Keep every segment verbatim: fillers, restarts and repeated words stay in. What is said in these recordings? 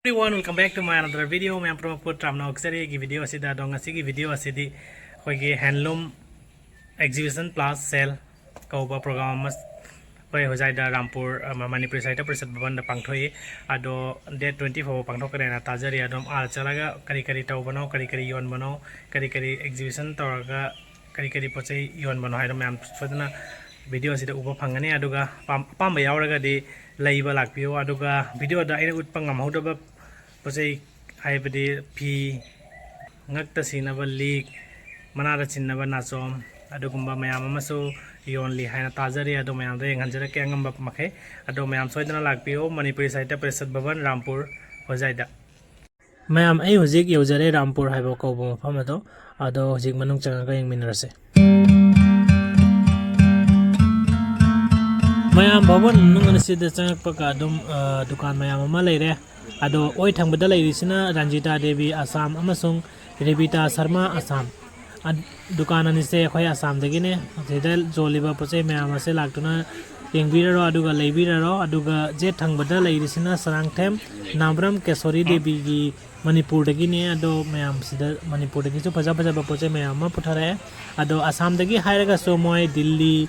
Everyone, welcome back to my another video. ꯃꯌꯥꯝ ꯄꯨꯝꯅꯃꯛꯄꯨ ꯇꯔꯥꯝꯅ ꯑꯣꯛꯆꯔꯤ ꯑꯩꯒꯤ video ꯑꯁꯤꯗ꯫ ꯑꯗꯣ ꯉꯁꯤꯒꯤ video ꯑꯁꯤꯗꯤ ꯑꯩꯈꯣꯏꯒꯤ handloom exhibition plus sale ꯀꯧꯕ program ꯑꯃ ꯑꯩꯈꯣꯏ ꯍꯣꯖꯥꯏꯗ ꯔꯥꯝꯄꯨꯔ, ꯑ, ꯃꯅꯤꯄꯨꯔꯤ ꯁꯥꯍꯤꯇ꯭ꯌ ꯄꯔꯤꯁꯠ ꯚꯕꯟꯗ ꯄꯥꯡꯊꯣꯛꯏ꯫ ꯑꯗꯣ date twenty ꯐꯥꯎꯕ ꯄꯥꯡꯊꯣꯛꯀꯅꯦꯅ ꯇꯥꯖꯔꯤ꯫ ꯑꯗꯨꯝ ꯑꯥꯗ ꯆꯠꯂꯒ ꯀꯔꯤ ꯀꯔꯤ ꯇꯧꯕꯅꯣ, ꯀꯔꯤ ꯀꯔꯤ ꯌꯣꯟꯕꯅꯣ, ꯀꯔꯤ ꯀꯔꯤ exhibition ꯇꯧꯔꯒ ꯀꯔꯤ ꯀꯔꯤ ꯄꯣꯠ ꯆꯩ ꯌꯣꯟꯕꯅꯣ ꯍꯥꯏꯗꯣ ꯃꯌꯥꯝ ꯁꯣꯏꯗꯅ video ꯑꯁꯤꯗ ꯎꯕ ꯐꯪꯒꯅꯤ꯫ ꯑꯗꯨꯒ ꯑꯄꯥꯝ-, ꯑꯄꯥꯝꯕ ꯌꯥꯎꯔꯒꯗꯤ ꯂꯩꯕ ꯂꯥꯛꯄꯤꯌꯨ꯫ ꯑꯗꯨꯒ video ꯗ ꯑꯩꯅ ꯎꯠꯄ ꯉꯝꯍꯧꯗꯕ ꯄꯣꯠ ꯆꯩ ꯍꯥꯏꯕꯗꯤ ꯐꯤ, ꯉꯛꯇ ꯁꯤꯅꯕ ꯂꯤꯛ, ꯃꯅꯥꯗ ꯆꯤꯟꯅꯕ ꯅꯥꯆꯣꯝ, ꯑꯗꯨꯒꯨꯝꯕ ꯃꯌꯥꯝ ꯑꯃꯁꯨ ꯌꯣꯜꯂꯤ ꯍꯥꯏꯅ ꯇꯥꯖꯔꯤ꯫ ꯑꯗꯣ ꯃꯌꯥꯝꯗ ꯌꯦꯡꯍꯟꯖꯔꯛꯀꯦ ꯑꯉꯝꯕ ꯃꯈꯩ꯫ ꯑꯗꯣ ꯃꯌꯥꯝ ꯁꯣꯏꯗꯅ ꯂꯥꯛꯄꯤꯌꯨ, ꯃꯅꯤꯄꯨꯔꯤ ꯁꯥꯍꯤꯇ꯭ꯌ ꯄꯔꯤꯁꯠ ꯚꯕꯟ, ꯔꯥꯝꯄꯨꯔ, ꯍꯣꯖꯥꯏꯗ꯫ ꯃꯌꯥꯝ, ꯑꯩ ꯍꯧꯖꯤꯛ ꯌꯧꯖꯔꯦ ꯔꯥꯝꯄꯨꯔ ꯍꯥꯏꯕ ꯀꯧꯕ ꯃꯐꯝ ꯑꯗꯣ꯫ ꯑꯗꯣ ꯍꯧꯖꯤꯛ ꯃꯅꯨꯡ ꯆꯪꯉꯒ ꯌꯦꯡꯃꯤꯟꯅꯔꯁꯦ꯫ ꯃꯌꯥꯝ, ꯚꯕꯟ ꯃꯅꯨꯡ ꯑꯁꯤꯗ ꯆꯪꯉꯛꯄꯒ ꯑꯗꯨꯝ, ꯑ, ꯗꯨꯀꯥꯟ ꯃꯌꯥꯝ ꯑꯃ ꯂꯩꯔꯦ꯫ ꯑꯗꯣ ꯑꯣꯏ ꯊꯪꯕꯗ ꯂꯩꯔꯤꯁꯤꯅ ꯔꯟꯖꯤꯇꯥ ꯗꯦꯕꯤ, ꯑꯁꯥꯝ, ꯑꯃꯁꯨꯡ ꯔꯦꯕꯤꯇꯥ ꯁꯔꯃ, ꯑꯁꯥꯝ꯫ ꯑ, ꯗꯨꯀꯥꯟ ꯑꯅꯤꯁꯦ ꯑꯩꯈꯣꯏ ꯑꯁꯥꯝꯗꯒꯤꯅꯦ꯫ ꯁꯤꯗ ꯌꯣꯜꯂꯤꯕ ꯄꯣꯠ ꯆꯩ ꯃꯌꯥꯝ ꯑꯁꯦ ꯂꯥꯛꯇꯨꯅ ꯌꯦꯡꯕꯤꯔꯔꯣ, ꯑꯗꯨꯒ ꯂꯩꯕꯤꯔꯔꯣ꯫ ꯑꯗꯨꯒ ꯌꯦꯠ ꯊꯪꯕꯗ ꯂꯩꯔꯤꯁꯤꯅ ꯁꯔꯥꯡꯊꯦꯝ ꯅꯥꯕ꯭ꯔꯝ ꯀꯦꯁꯣꯔꯤ ꯗꯦꯕꯤꯒꯤ ꯃꯅꯤꯄꯨꯔꯗꯒꯤꯅꯦ꯫ ꯑꯗꯣ ꯃꯌꯥꯝꯁꯤꯗ ꯃꯅꯤꯄꯨꯔꯗꯒꯤꯁꯨ ꯐꯖ ꯐꯖꯕ ꯄꯣꯠ ꯆꯩ ꯃꯌꯥꯝ ꯑꯃ ꯄꯨꯊꯔꯛꯑꯦ꯫ ꯑꯗꯣ ꯑꯁꯥꯝꯗꯒꯤ ꯍꯥꯏꯔꯒꯁꯨ ꯃꯣꯏ ꯗꯤꯜꯂꯤ,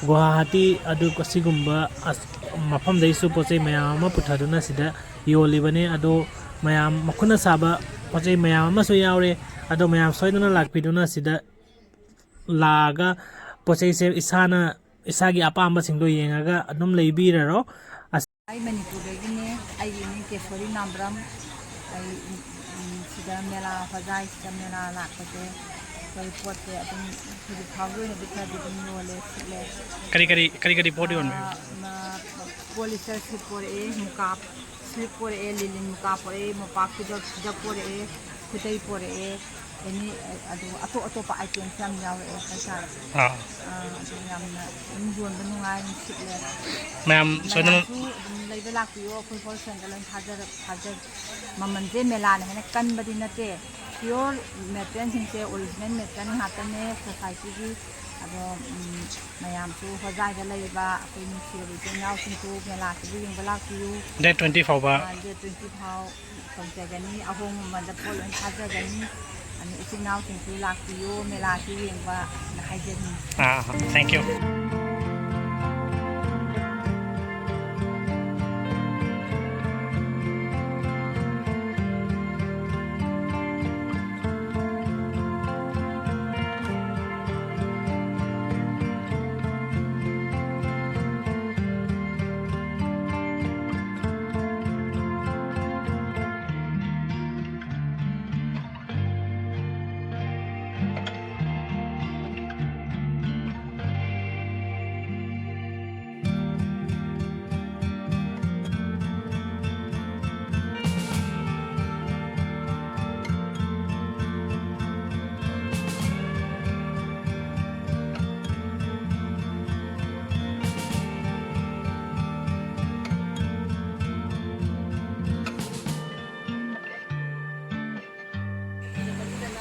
ꯒꯨꯋꯥꯍꯥꯇꯤ, ꯑꯗꯨ ꯑꯁꯤꯒꯨꯝꯕ ꯑꯁ-, ꯃꯐꯝꯗꯩꯁꯨ ꯄꯣꯠ ꯆꯩ ꯃꯌꯥꯝ ꯑꯃ ꯄꯨꯊꯗꯨꯅ ꯁꯤꯗ ꯌꯣꯜꯂꯤꯕꯅꯤ꯫ ꯑꯗꯣ ꯃꯌꯥꯝ ꯃꯈꯨꯠꯅ ꯁꯥꯕ ꯄꯣꯠ ꯆꯩ ꯃꯌꯥꯝ ꯑꯃꯁꯨ ꯌꯥꯎꯔꯦ꯫ ꯑꯗꯣ ꯃꯌꯥꯝ ꯁꯣꯏꯗꯅ ꯂꯥꯛꯄꯤꯗꯨꯅ ꯁꯤꯗ ꯂꯥꯛꯑꯒ ꯄꯣꯠ ꯆꯩꯁꯦ ꯏꯁꯥꯅ, ꯏꯁꯥꯒꯤ ꯑꯄꯥꯝꯕꯁꯤꯡꯗꯣ ꯌꯦꯡꯉꯒ ꯑꯗꯨꯝ ꯂꯩꯕꯤꯔꯔꯣ꯫ ꯑꯁ- ꯑꯩ ꯃꯅꯤꯄꯨꯔꯗꯒꯤꯅꯦ꯫ ꯑꯩꯒꯤ ꯃꯤꯡ ꯀꯦꯁꯣꯔꯤ ꯅꯥꯝꯕ꯭ꯔꯝ꯫ ꯑꯩ, ꯎꯝ, ꯁꯤꯗ ꯃꯦꯂꯥ, ꯍꯣꯖꯥꯏꯁꯤꯗ ꯃꯦꯂꯥ ꯂꯥꯛꯄꯁꯦ ꯑꯩꯈꯣꯏ ꯄꯣꯠꯁꯦ ꯑꯗꯨꯝ ꯍꯧꯖꯤꯛ ꯐꯥꯎꯒꯤ ꯑꯣꯏꯅꯗꯤ ꯈꯔꯗꯤ ꯑꯗꯨꯝ ꯌꯣꯜꯂꯦ, ꯁꯤꯠꯂꯦ꯫ ꯀꯔꯤ ꯀꯔꯤ, ꯀꯔꯤ ꯀꯔꯤ ꯄꯣꯠ ꯌꯣꯟꯕꯤꯕ? ꯑꯥ, ꯃ-, polyester suit ꯄꯣꯔꯛꯑꯦ, ꯃꯨꯀꯥ suit ꯄꯣꯔꯛꯑꯦ, ꯂꯤꯂꯤꯟ ꯃꯨꯀꯥ ꯄꯣꯔꯛꯑꯦ, ꯃꯣꯝꯄꯥꯛ ꯐꯤꯗꯛ, ꯐꯤꯗꯛ ꯄꯣꯔꯛꯑꯦ, ꯈꯨꯗꯩ ꯄꯣꯔꯛꯑꯦ, ꯑꯦꯅꯤ, ꯑꯗꯨ ꯑꯇꯣꯞ ꯑꯇꯣꯞꯄ items ꯌꯥꯝ ꯌꯥꯎꯔꯛꯑꯦ ꯍꯥꯏꯇꯥꯔꯦ꯫ ꯑꯥ꯫ ꯑꯥ, ꯑꯗꯨ ꯌꯥꯝꯅ ꯑꯗꯨꯝ ꯌꯣꯟꯕ ꯅꯨꯡꯉꯥꯏ, ꯑꯗꯨꯝ ꯁꯤꯠꯂꯦ꯫ ꯃꯌꯥꯝ ꯁꯣꯏꯗꯅ ꯃꯌꯥꯝꯁꯨ ꯑꯗꯨꯝ ꯂꯩꯕ ꯂꯥꯛꯄꯤꯌꯣ, ꯑꯩꯈꯣꯏ wholesale ꯗ ꯂꯣꯏ ꯊꯥꯖꯔ-, ꯊꯥꯖ-, ꯃꯃꯜꯁꯦ ꯃꯦꯂꯥꯅ ꯍꯦꯟꯅ ꯀꯟꯕꯗꯤ ꯅꯠꯇꯦ꯫ Pure material ꯁꯤꯡꯁꯦ, original material ꯉꯥꯛꯇꯅꯦ, society ꯒꯤ ꯑꯗꯣ ꯎꯝ, ꯃꯌꯥꯝꯁꯨ ꯍꯣꯖꯥꯏꯗ ꯂꯩꯕ ꯑꯩꯈꯣꯏ ꯅꯨꯡꯁꯤꯔꯕ ꯏꯆꯤꯟ ꯏꯅꯥꯎꯁꯤꯡꯁꯨ ꯃꯦꯂꯥꯁꯤꯕꯨ ꯌꯦꯡꯕ ꯂꯥꯛꯄꯤꯌꯨ꯫ Date twenty ꯐꯥꯎꯕ꯫ ꯗꯦꯠ ꯇ꯭ꯋꯦꯟꯇꯤ ꯐꯥꯎ ꯇꯧꯖꯒꯅꯤ꯫ ꯑꯍꯣꯡꯕ ꯃꯃꯜꯗ ꯄꯣꯠ ꯂꯣꯏ ꯊꯥꯖꯒꯅꯤ꯫ ꯑꯗꯨ ꯏꯆꯤꯟ ꯏꯅꯥꯎꯁꯤꯡꯁꯨ ꯂꯥꯛꯄꯤꯌꯨ, ꯃꯦꯂꯥꯁꯤ ꯌꯦꯡꯕꯅ ꯍꯥꯏꯖꯅꯤꯡꯉꯤ꯫ ꯑꯥ, thank you꯫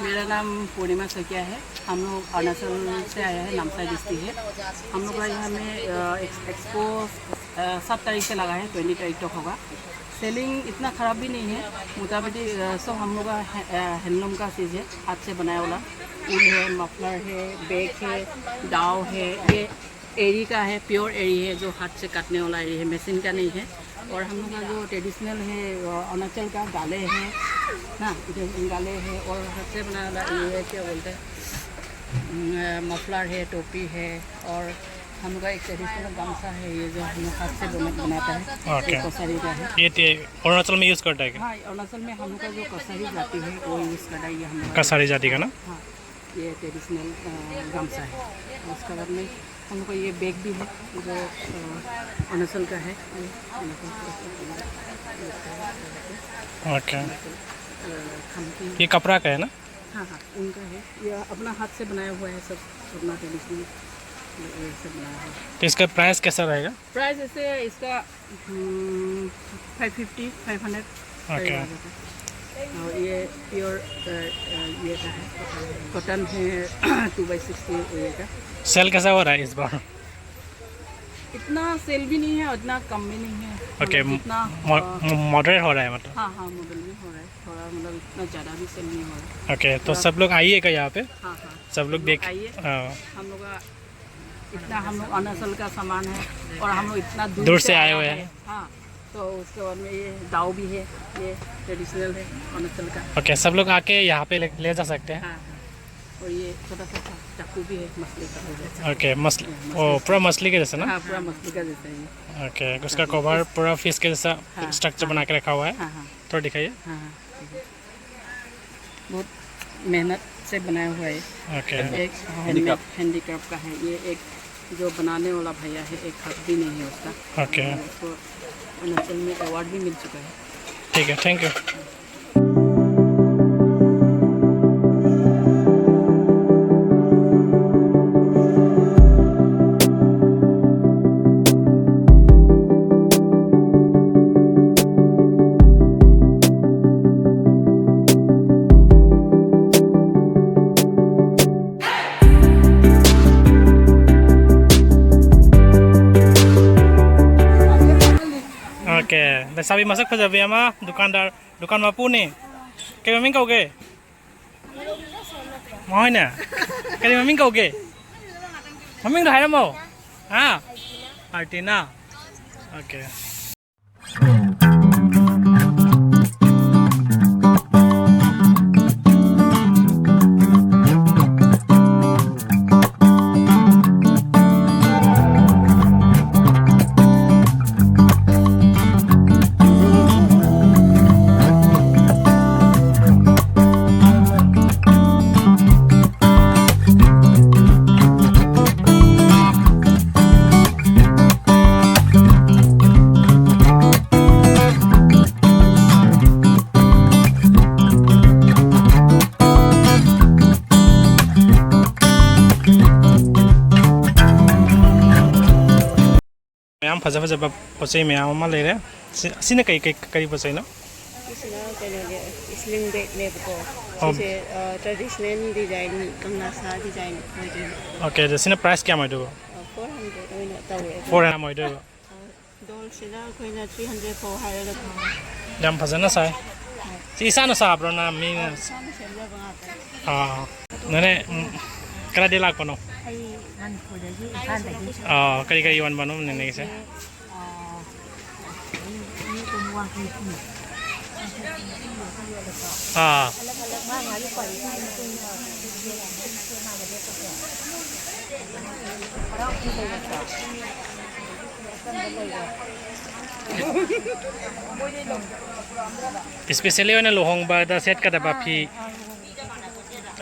मेरा नाम पूर्णिमा सैकिया है। हम लोग अरुणाचल से आया है, नामसाई डिस्ट्रिक्ट है। हम लोग का यहाँ में एक्सपो सात तारीख से लगा है, ट्वेंटी तारीख तक होगा। सेलिंग इतना ख़राब भी नहीं है, मोटामोटी सब हम लोग का हैंडलूम का चीज़ है, हाथ से बनाया वाला। ऊन है, मफलर है, बैग है, दाव है, ये एरी का है, प्योर एरी है, जो हाथ से काटने वाला एरी है, मशीन का नहीं है। और हम लोग का जो ट्रेडिशनल है, अरुणाचल का गाले है ना, इधर गाले है। और हाथ से बनाने वाला ये है, क्या बोलते हैं, मफलर है, टोपी है। और हम लोग का एक ट्रेडिशनल गमछा है, ये जो हम लोग हाथ से बनाते हैं। ओके। कसारी का है। ये ते- अरुणाचल में यूज़ करता है क्या? हाँ, अरुणाचल में हम लोग का जो कसारी जाति है, वो यूज़ करता है ये हम लोग का। कसारी जाति का ना? हाँ, ये ट्रेडिशनल गमछा है। उसके बाद में हम लोग का ये बैग भी है, जो अरुणाचल का है। ओके। ये कपड़ा का है ना? हाँ, हाँ, उनका है। ये अपना हाथ से बनाया हुआ है सब, अपना ट्रेडिशनल। तो इसका प्राइस कैसा रहेगा? प्राइस ऐसे इसका five fifty, five hundred. Okay. और ये प्योर ये का है, कॉटन है। टू बाई सिक्सटी ये का। सेल कैसा हो रहा है इस बार? इतना सेल भी नहीं है, इतना कम भी नहीं है। ओके। मतलब जितना, अ, मॉडरेट हो रहा है मतलब? हाँ, हाँ, मॉडरेट हो रहा है थोड़ा, मतलब इतना ज़्यादा भी सेल नहीं हो रहा है। ओके, तो थोड़ा। सब लोग आइएगा यहाँ पे। हाँ, हाँ। सब लोग देख आइए। हाँ। हम लोग का इतना, हम लोग अरुणाचल का सामान है और हम लोग इतना दूर दूर से से आए आया हुए है। हैं। हाँ, तो उसके बाद में ये दाव भी है, ये ट्रेडिशनल है अरुणाचल का। ओके, सब लोग आके यहाँ पे ले, ले जा सकते हैं। हाँ, हाँ। और ये छोटा सा चा-, चाकू भी है मछली का। ओके, मछली। ये मछली ओ, पूरा मछली के जैसे ना? हाँ, पूरा मछली का जैसा ही। ओके, उसका कवर पूरा फिश के जैसा हाँ, स्ट्रक्चर हाँ। बना के रखा हुआ है। हाँ, हाँ। थोड़ा दिखाइए। हाँ, हाँ। बहुत मेहनत से बनाया हुआ है। ओके। एक हैंडीक्राफ्ट। हैंडीक्राफ्ट का है ये। एक जो बनाने वाला भैया है, एक हाथ भी नहीं है उसका। ओके। उसको अरुणाचल में अवार्ड भी मिल चुका है। ठीक है, thank you. Okay, dah sabi masuk kerja biama dukandar, dukan mapu ni. Kaya maming kau ke? Mau na? Kaya maming kau ke? Maming dah haram mau? Ha? Artina. Okay. ꯃꯌꯥꯝ ꯐꯖ ꯐꯖꯕ ꯄꯣꯠ ꯆꯩ ꯃꯌꯥꯝ ꯑꯃ ꯂꯩꯔꯦ꯫ ꯁꯤ, ꯁꯤꯅ ꯀꯩ, ꯀꯩ, ꯀꯔꯤ ꯄꯣꯠ ꯆꯩꯅꯣ? ꯁꯤꯅ ꯀꯩꯅꯣꯅꯦ, ꯁ꯭ꯂꯤꯡ ꯕꯦꯒꯅꯦꯕꯀꯣ꯫ ꯑꯣ꯫ ꯁꯤꯁꯦ, ꯑ, traditional design, ꯀꯪꯂꯥ ꯁꯥ design ꯑꯣꯏꯗꯣꯏꯅꯦ꯫ ꯑꯣꯀꯦ, ꯑꯗꯣ ꯁꯤꯅ price ꯀꯌꯥꯝ ꯑꯣꯏꯗꯣꯏꯕ? ꯑ, four hundred ꯑꯣꯏꯅ ꯇꯧꯔꯦ꯫ Four hundred ꯑꯣꯏꯗꯣꯏꯕ? ꯑ, ꯗꯣꯜꯁꯤꯅ ꯑꯩꯈꯣꯏꯅ three hundred ꯐꯥꯎ ꯍꯥꯏꯔꯒ ꯊꯝꯃꯦ꯫ ꯌꯥꯝ ꯐꯖꯅ ꯁꯥꯏ꯫ ꯍꯣꯏ꯫ ꯁꯤ ꯏꯁꯥꯅ ꯁꯥꯕ꯭ꯔꯣ, ꯅ ꯃꯤꯅ? ꯑ, ꯏꯁꯥꯅ ꯁꯦꯝꯖꯕ ꯉꯥꯛꯇꯅꯤ꯫ ꯑꯥ꯫ ꯅꯅꯦ, ꯎꯝ, ꯀꯗꯥꯏꯗꯒꯤ ꯂꯥꯛꯄꯅꯣ? ꯑꯩ ꯃꯅꯤꯄꯨꯔꯗꯒꯤ, ꯏꯝꯐꯥꯜꯗꯒꯤ꯫ ꯑꯥ, ꯀꯔꯤ ꯀꯔꯤ ꯌꯣꯟꯕꯅꯣ ꯅꯦꯅꯦꯒꯤꯁꯦ? ꯑꯩꯁꯦ, ꯑꯥ, ꯑꯩ ꯃꯤ ꯑꯗꯨꯝ ꯋꯥꯡꯈꯩ ꯐꯤ꯫ ꯋꯥꯡꯈꯩ ꯐꯤ ꯃꯆꯨ ꯃꯆꯨ ꯌꯣꯜꯂꯦꯀꯣ꯫ ꯑꯥ꯫ ꯑꯂꯛ ꯑꯂꯛ ꯃꯥ ꯃꯥꯒꯤ quality ꯃꯇꯨꯡ ꯏꯟꯅ ꯁꯦꯝꯃꯒꯅꯦꯕꯀꯣ꯫ ꯍꯔꯥꯎ ꯐꯤ ꯂꯩꯔꯦꯀꯣ꯫ ꯑꯆꯝꯕ ꯂꯩꯔꯦ꯫ Specially ꯑꯣꯏꯅ ꯂꯨꯍꯣꯡꯕꯗ ꯁꯦꯠꯀꯗꯕ ꯐꯤ꯫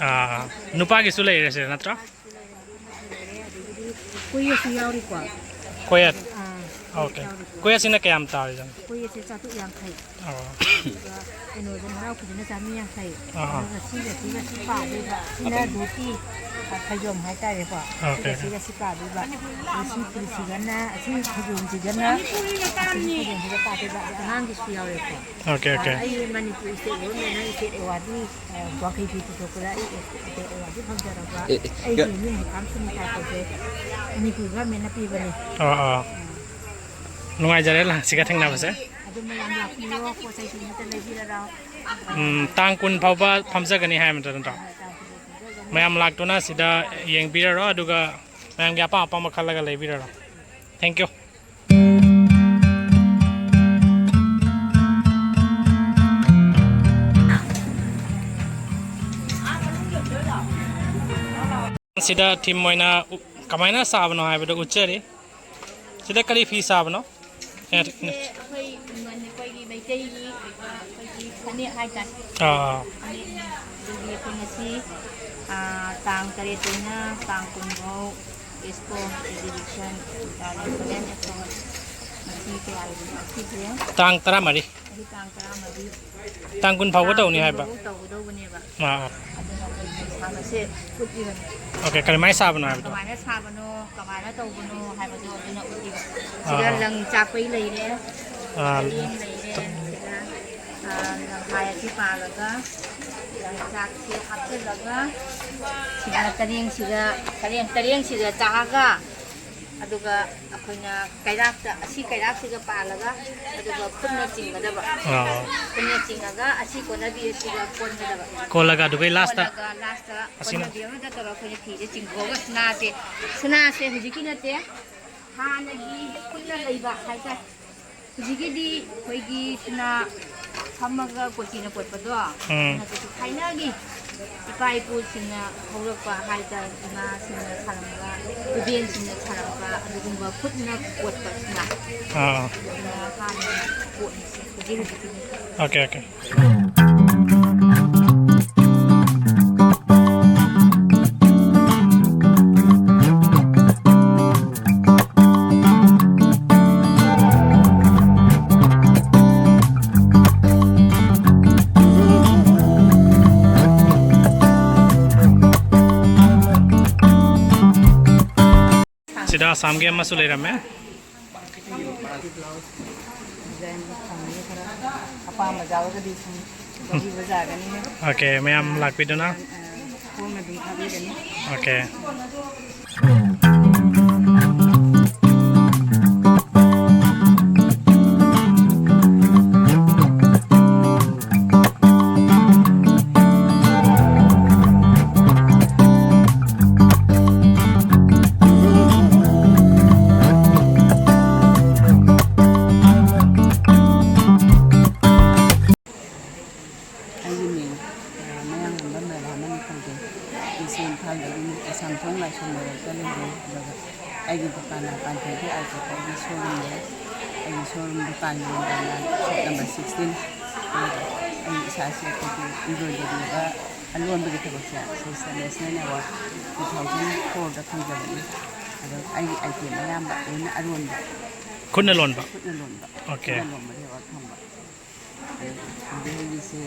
ꯑꯥ, ꯅꯨꯄꯥꯒꯤꯁꯨ ꯂꯩꯔꯦ ꯁꯤꯗ ꯅꯠꯇ꯭ꯔꯥ? ꯀꯣꯌꯦꯠꯁꯨ ꯌꯥꯎꯔꯤꯀꯣ꯫ ꯀꯣꯌꯦꯠ? ꯑꯥ, ꯑꯣꯀꯦ꯫ ꯌꯥꯎꯔꯤꯀꯣ꯫ ꯀꯣꯌꯦꯠꯁꯤꯅ ꯀꯌꯥꯝ ꯇꯥꯔꯤꯖꯥꯠꯅꯣ? ꯀꯣꯌꯦꯠꯁꯦ ꯆꯥꯇ꯭ꯔꯨꯛ ꯌꯥꯡꯈꯩ꯫ ꯑꯣ꯫ ꯑꯗꯨꯒ ꯀꯩꯅꯣꯁꯦ, ꯍꯔꯥꯎ ꯐꯤꯁꯤꯅ ꯆꯥꯝꯃꯔꯤ ꯌꯥꯡꯈꯩ꯫ ꯑꯥ, ꯑꯥ꯫ ꯑꯗꯨꯒ ꯁꯤꯒ ꯁꯤꯒ ꯁꯤ ꯄꯥꯗꯣꯏꯕ꯫ ꯁꯤꯅ ꯑꯣꯀꯦ꯫ ꯙꯣꯇꯤ, ꯑ, ꯐꯩꯖꯣꯝ ꯍꯥꯏꯇꯥꯔꯦꯀꯣ꯫ ꯑꯣꯀꯦ꯫ ꯁꯤꯒ ꯁꯤꯒ ꯁꯤ ꯄꯥꯗꯣꯏꯕ꯫ ꯑꯗꯨ ꯁꯤ ꯐꯤꯁꯤꯒꯅ, ꯑꯁꯤ ꯐꯩꯖꯣꯝꯁꯤꯒꯅ, ꯑꯁꯤꯒꯤ ꯐꯩꯖꯣꯝꯁꯤꯒ ꯄꯥꯗꯣꯏꯕ꯫ ꯑꯗ ꯑꯉꯥꯡꯒꯤꯁꯨ ꯌꯥꯎꯔꯦꯀꯣ꯫ Okay, okay. ꯑ, ꯑꯩ ꯃꯅꯤꯄꯨꯔ state government ꯅ state award ꯅꯤ꯫ ꯑ, ꯋꯥꯡꯈꯩ ꯐꯤ ꯄꯨꯊꯣꯛꯄꯗ ꯑꯩ state award ꯁꯨ ꯐꯪꯖꯔꯕ ꯑꯦ, ꯑꯦ, ꯑꯩꯒꯤ ꯌꯥ- ꯏꯅꯦ ꯍꯩꯀꯥꯝ ꯁꯨꯅꯤꯇꯥ ꯀꯧꯖꯩ꯫ ꯃꯅꯤꯄꯨꯔ government ꯅ ꯄꯤꯕꯅꯤ꯫ ꯑꯥ, ꯑꯥ꯫ ꯅꯨꯡꯉꯥꯏꯖꯔꯦ ꯂꯥꯛꯁꯤꯒ ꯊꯦꯡꯅꯕꯁꯦ꯫ ꯑꯗꯨ ꯃꯌꯥꯝ ꯂꯥꯛꯄꯤꯌꯣ, ꯄꯣꯠ ꯆꯩꯁꯨ ꯑꯃꯠꯇ ꯂꯩꯕꯤꯔꯔꯥ? ꯎꯝ, ꯇꯥꯡ ꯀꯨꯟ ꯐꯥꯎꯕ ꯐꯝꯖꯒꯅꯤ ꯍꯥꯏꯕ ꯅꯠꯇ꯭ꯔꯣ? ꯃꯌꯥꯝ ꯂꯥꯛꯇꯨꯅ ꯁꯤꯗ ꯌꯦꯡꯕꯤꯔꯔꯣ, ꯑꯗꯨꯒ ꯃꯌꯥꯝꯒꯤ ꯑꯄꯥꯝ ꯑꯄꯥꯝꯕ ꯈꯜꯂꯒ ꯂꯩꯕꯤꯔꯔꯣ꯫ Thank you. ꯁꯤꯗ theme ꯑꯣꯏꯅ ꯎ-, ꯀꯃꯥꯏꯅ ꯁꯥꯕꯅꯣ ꯍꯥꯏꯕꯗꯣ ꯎꯠꯆꯔꯤ꯫ ꯁꯤꯗ ꯀꯔꯤ ꯐꯤ ꯁꯥꯕꯅꯣ? ꯑꯦ, ꯁꯤꯁꯦ ꯑꯩꯈꯣꯏ ꯃꯅꯤ-, ꯑꯩꯈꯣꯏꯒꯤ ꯃꯩꯇꯩꯒꯤ ꯑꯣꯏꯕ ꯑꯩꯈꯣꯏꯒꯤ ꯐꯅꯦꯛ ꯍꯥꯏꯇꯥꯔꯦ꯫ ꯑꯥ꯫ ꯐꯅꯦꯛꯅꯦ꯫ ꯑꯗꯨꯒꯤ ꯑꯩꯈꯣꯏ ꯉꯁꯤ, ꯑꯥ, ꯇꯥꯡ ꯇꯔꯦꯠꯇꯩꯅ ꯇꯥꯡ ꯀꯨꯟ ꯐꯥꯎ Expo exhibition, Talent Expo ꯉꯁꯤ ꯀꯌꯥꯒꯤꯅꯣ? ꯉꯁꯤꯁꯦ ꯇꯥꯡ ꯇꯔꯥꯃꯔꯤ꯫ ꯉꯁꯤ ꯇꯥꯡ ꯇꯔꯥꯃꯔꯤ꯫ ꯇꯥꯡ ꯀꯨꯟ ꯐꯥꯎꯕ ꯇꯥꯡ ꯇꯧꯅꯤ ꯀꯨꯟ ꯍꯥꯏꯕ꯫ ꯐꯥꯎꯕ ꯇꯧꯒꯗꯧꯕꯅꯦꯕ꯫ ꯑꯥ, ꯑꯥ꯫ ꯑꯗꯨꯅ ꯑꯩꯈꯣꯏ ꯐꯤ ꯁꯥꯕꯁꯦ ꯎꯠꯂꯤꯕꯅꯤ꯫ ꯑꯣꯀꯦ, ꯀꯔꯝꯍꯥꯏꯅ ꯁꯥꯕꯅꯣ ꯍꯥꯏꯕꯗꯣ? ꯀꯃꯥꯏꯅ ꯁꯥꯕꯅꯣ, ꯀꯃꯥꯏꯅ ꯇꯧꯕꯅꯣ ꯍꯥꯏꯕꯗꯣ ꯑꯗꯨꯅ ꯎꯠꯂꯤꯕ꯫ ꯑꯥ, ꯁꯤꯗ ꯑꯥ꯫ ꯂꯪ ꯆꯥꯛꯄꯩ ꯂꯩꯔꯦ, ꯑꯥ꯫ ꯄꯔꯦꯡ ꯂꯩꯔꯦ, ꯁꯤꯗ, ꯑꯥ, ꯍꯋꯥꯏ ꯑꯁꯤ ꯄꯥꯜꯂꯒ ꯌꯣꯡꯆꯥꯛꯁꯦ ꯍꯥꯞꯆꯤꯜꯂꯒ ꯁꯤꯗ ꯇꯔꯦꯡꯁꯤꯒ, ꯇꯔꯦꯡ, ꯇꯔꯦꯡꯁꯤꯒ ꯆꯥꯛꯑꯒ, ꯑꯗꯨꯒ ꯑꯩꯈꯣꯏꯅ ꯀꯩꯔꯥꯛꯇ, ꯑꯁꯤ ꯀꯩꯔꯥꯛꯁꯤꯒ ꯄꯥꯜꯂꯒ, ꯑꯗꯨꯒ ꯈꯨꯠꯅ ꯆꯤꯡꯒꯗꯕ꯫ ꯑꯥ꯫ ꯈꯨꯠꯅ ꯆꯤꯡꯉꯒ ꯑꯁꯤ ꯀꯣꯟꯅꯕꯤ ꯑꯁꯤꯒ ꯀꯣꯟꯒꯗꯕ꯫ ꯀꯣꯜꯂꯒ ꯑꯗꯨꯒꯩ ꯂꯥꯁꯇ ꯀꯣꯜꯂꯒ ꯂꯥꯁꯇ ꯑꯁꯤꯅ ꯀꯣꯟꯅꯕꯤ ꯑꯃꯗ ꯇꯧꯔꯒ ꯑꯩꯈꯣꯏꯅ ꯐꯤꯁꯦ ꯆꯤꯡꯊꯣꯛꯑꯒ ꯁꯅꯥꯁꯦ, ꯁꯅꯥꯁꯦ ꯍꯧꯖꯤꯛꯀꯤ ꯅꯠꯇꯦ, ꯍꯥꯟꯅꯒꯤ ꯈꯨꯠꯅ ꯂꯩꯕ ꯍꯥꯏꯇꯥꯔꯦ꯫ ꯍꯧꯖꯤꯛꯀꯤꯗꯤ ꯑꯩꯈꯣꯏꯒꯤ ꯁꯅꯥ ꯐꯝꯃꯒ ꯀꯣꯆꯤꯅ ꯀꯣꯠꯄꯗꯣ, ꯎꯝ꯫ ꯑꯗꯨꯁꯨ ꯊꯥꯏꯅꯒꯤ ꯏꯄꯥ ꯏꯄꯨꯁꯤꯡꯅ ꯍꯧꯔꯛꯄ ꯍꯥꯏꯇꯥꯔꯦ, ꯏꯃꯥꯁꯤꯡꯅ ꯁꯥꯔꯝꯕ, ꯏꯕꯦꯟꯁꯤꯡꯅ ꯁꯥꯔꯝꯕ ꯑꯗꯨꯒꯨꯝꯕ ꯈꯨꯠꯅ ꯀꯣꯠꯄ ꯁꯅꯥ꯫ ꯑꯥ꯫ ꯑꯗꯨꯅ ꯍꯥꯟꯅꯒꯤ ꯄꯣꯠꯅꯤꯁꯦ꯫ ꯍꯧꯖꯤꯛ ꯍꯧꯖꯤꯛꯀꯤꯗꯤ ꯑꯣꯀꯦ, ꯑꯣꯀꯦ꯫ ꯁꯤꯗ ꯑꯁꯥꯝꯒꯤ ꯑꯃꯁꯨ ꯂꯩꯔꯝꯃꯦ꯫ ꯗꯤꯖꯥꯏꯟ ꯐꯪꯉꯦ ꯈꯔ꯫ ꯑꯄꯥꯝꯕ ꯌꯥꯎꯔꯒꯗꯤ ꯁꯨꯝ ꯂꯧꯕꯤꯕ ꯌꯥꯒꯅꯤ꯫ ꯑꯣꯀꯦ, ꯃꯌꯥꯝ ꯂꯥꯛꯄꯤꯗꯨꯅ꯫ ꯑ, ꯍꯣꯡꯅ ꯑꯗꯨꯝ ꯊꯥꯕꯤꯒꯅꯤ꯫ ꯑꯣꯀꯦ꯫ ꯑꯩꯒꯤ ꯃꯤꯡ, ꯑ, ꯃꯌꯥꯡꯂꯝꯕꯝ ꯔꯥꯙꯥꯃꯅꯤ ꯀꯧꯖꯩ꯫ ꯑꯩꯁꯦ ꯏꯝꯐꯥꯜꯗꯒꯤꯅꯤ꯫ ꯀꯩꯁꯥꯝꯊꯣꯡ ꯂꯥꯏꯁ꯭ꯔꯝ ꯂꯩꯔꯛꯇ ꯂꯩꯖꯩ꯫ ꯑꯗꯨꯒ ꯑꯩꯒꯤ ꯗꯨꯀꯥꯟꯅ ꯄꯥꯟꯊꯣꯏꯕꯤ ꯑꯥꯏ ꯀꯦꯇꯔꯒꯤ ꯁꯣꯔꯨꯝ ꯂꯩ꯫ ꯑꯩꯒꯤ ꯁꯣꯔꯨꯝ ꯗꯨꯀꯥꯟꯒꯤ ꯅꯝꯕꯔꯅ ꯁꯣꯞ ꯅꯝꯕꯔ ꯁꯤꯛꯁꯇꯤꯟ꯫ ꯑꯗꯨꯒ ꯑꯩ ꯏꯁꯥꯁꯦ ꯑꯩꯈꯣꯏꯒꯤ ꯏꯝꯕ꯭ꯔꯣꯏꯗꯔꯤꯒ ꯑꯂꯣꯟꯕꯒꯤ ꯊꯕꯛꯁꯦ sister national award two thousand ꯐꯣꯔꯗ ꯐꯪꯖꯕꯅꯤ꯫ ꯑꯗꯣ ꯑꯩꯒꯤ ꯑꯥꯏꯇꯦꯝ ꯑꯌꯥꯝꯕ ꯂꯣꯏꯅ ꯑꯔꯣꯟꯕ꯫ ꯈꯨꯠꯅ ꯂꯣꯟꯕ? ꯈꯨꯠꯅ ꯂꯣꯟꯕ꯫ ꯑꯣꯀꯦ꯫ ꯈꯨꯠꯅ ꯂꯣꯟꯕꯗ ꯑꯦꯋꯥꯔꯗ ꯐꯪꯕ꯫ ꯑꯗꯒꯤ ꯍꯧꯖꯤꯛꯁꯦ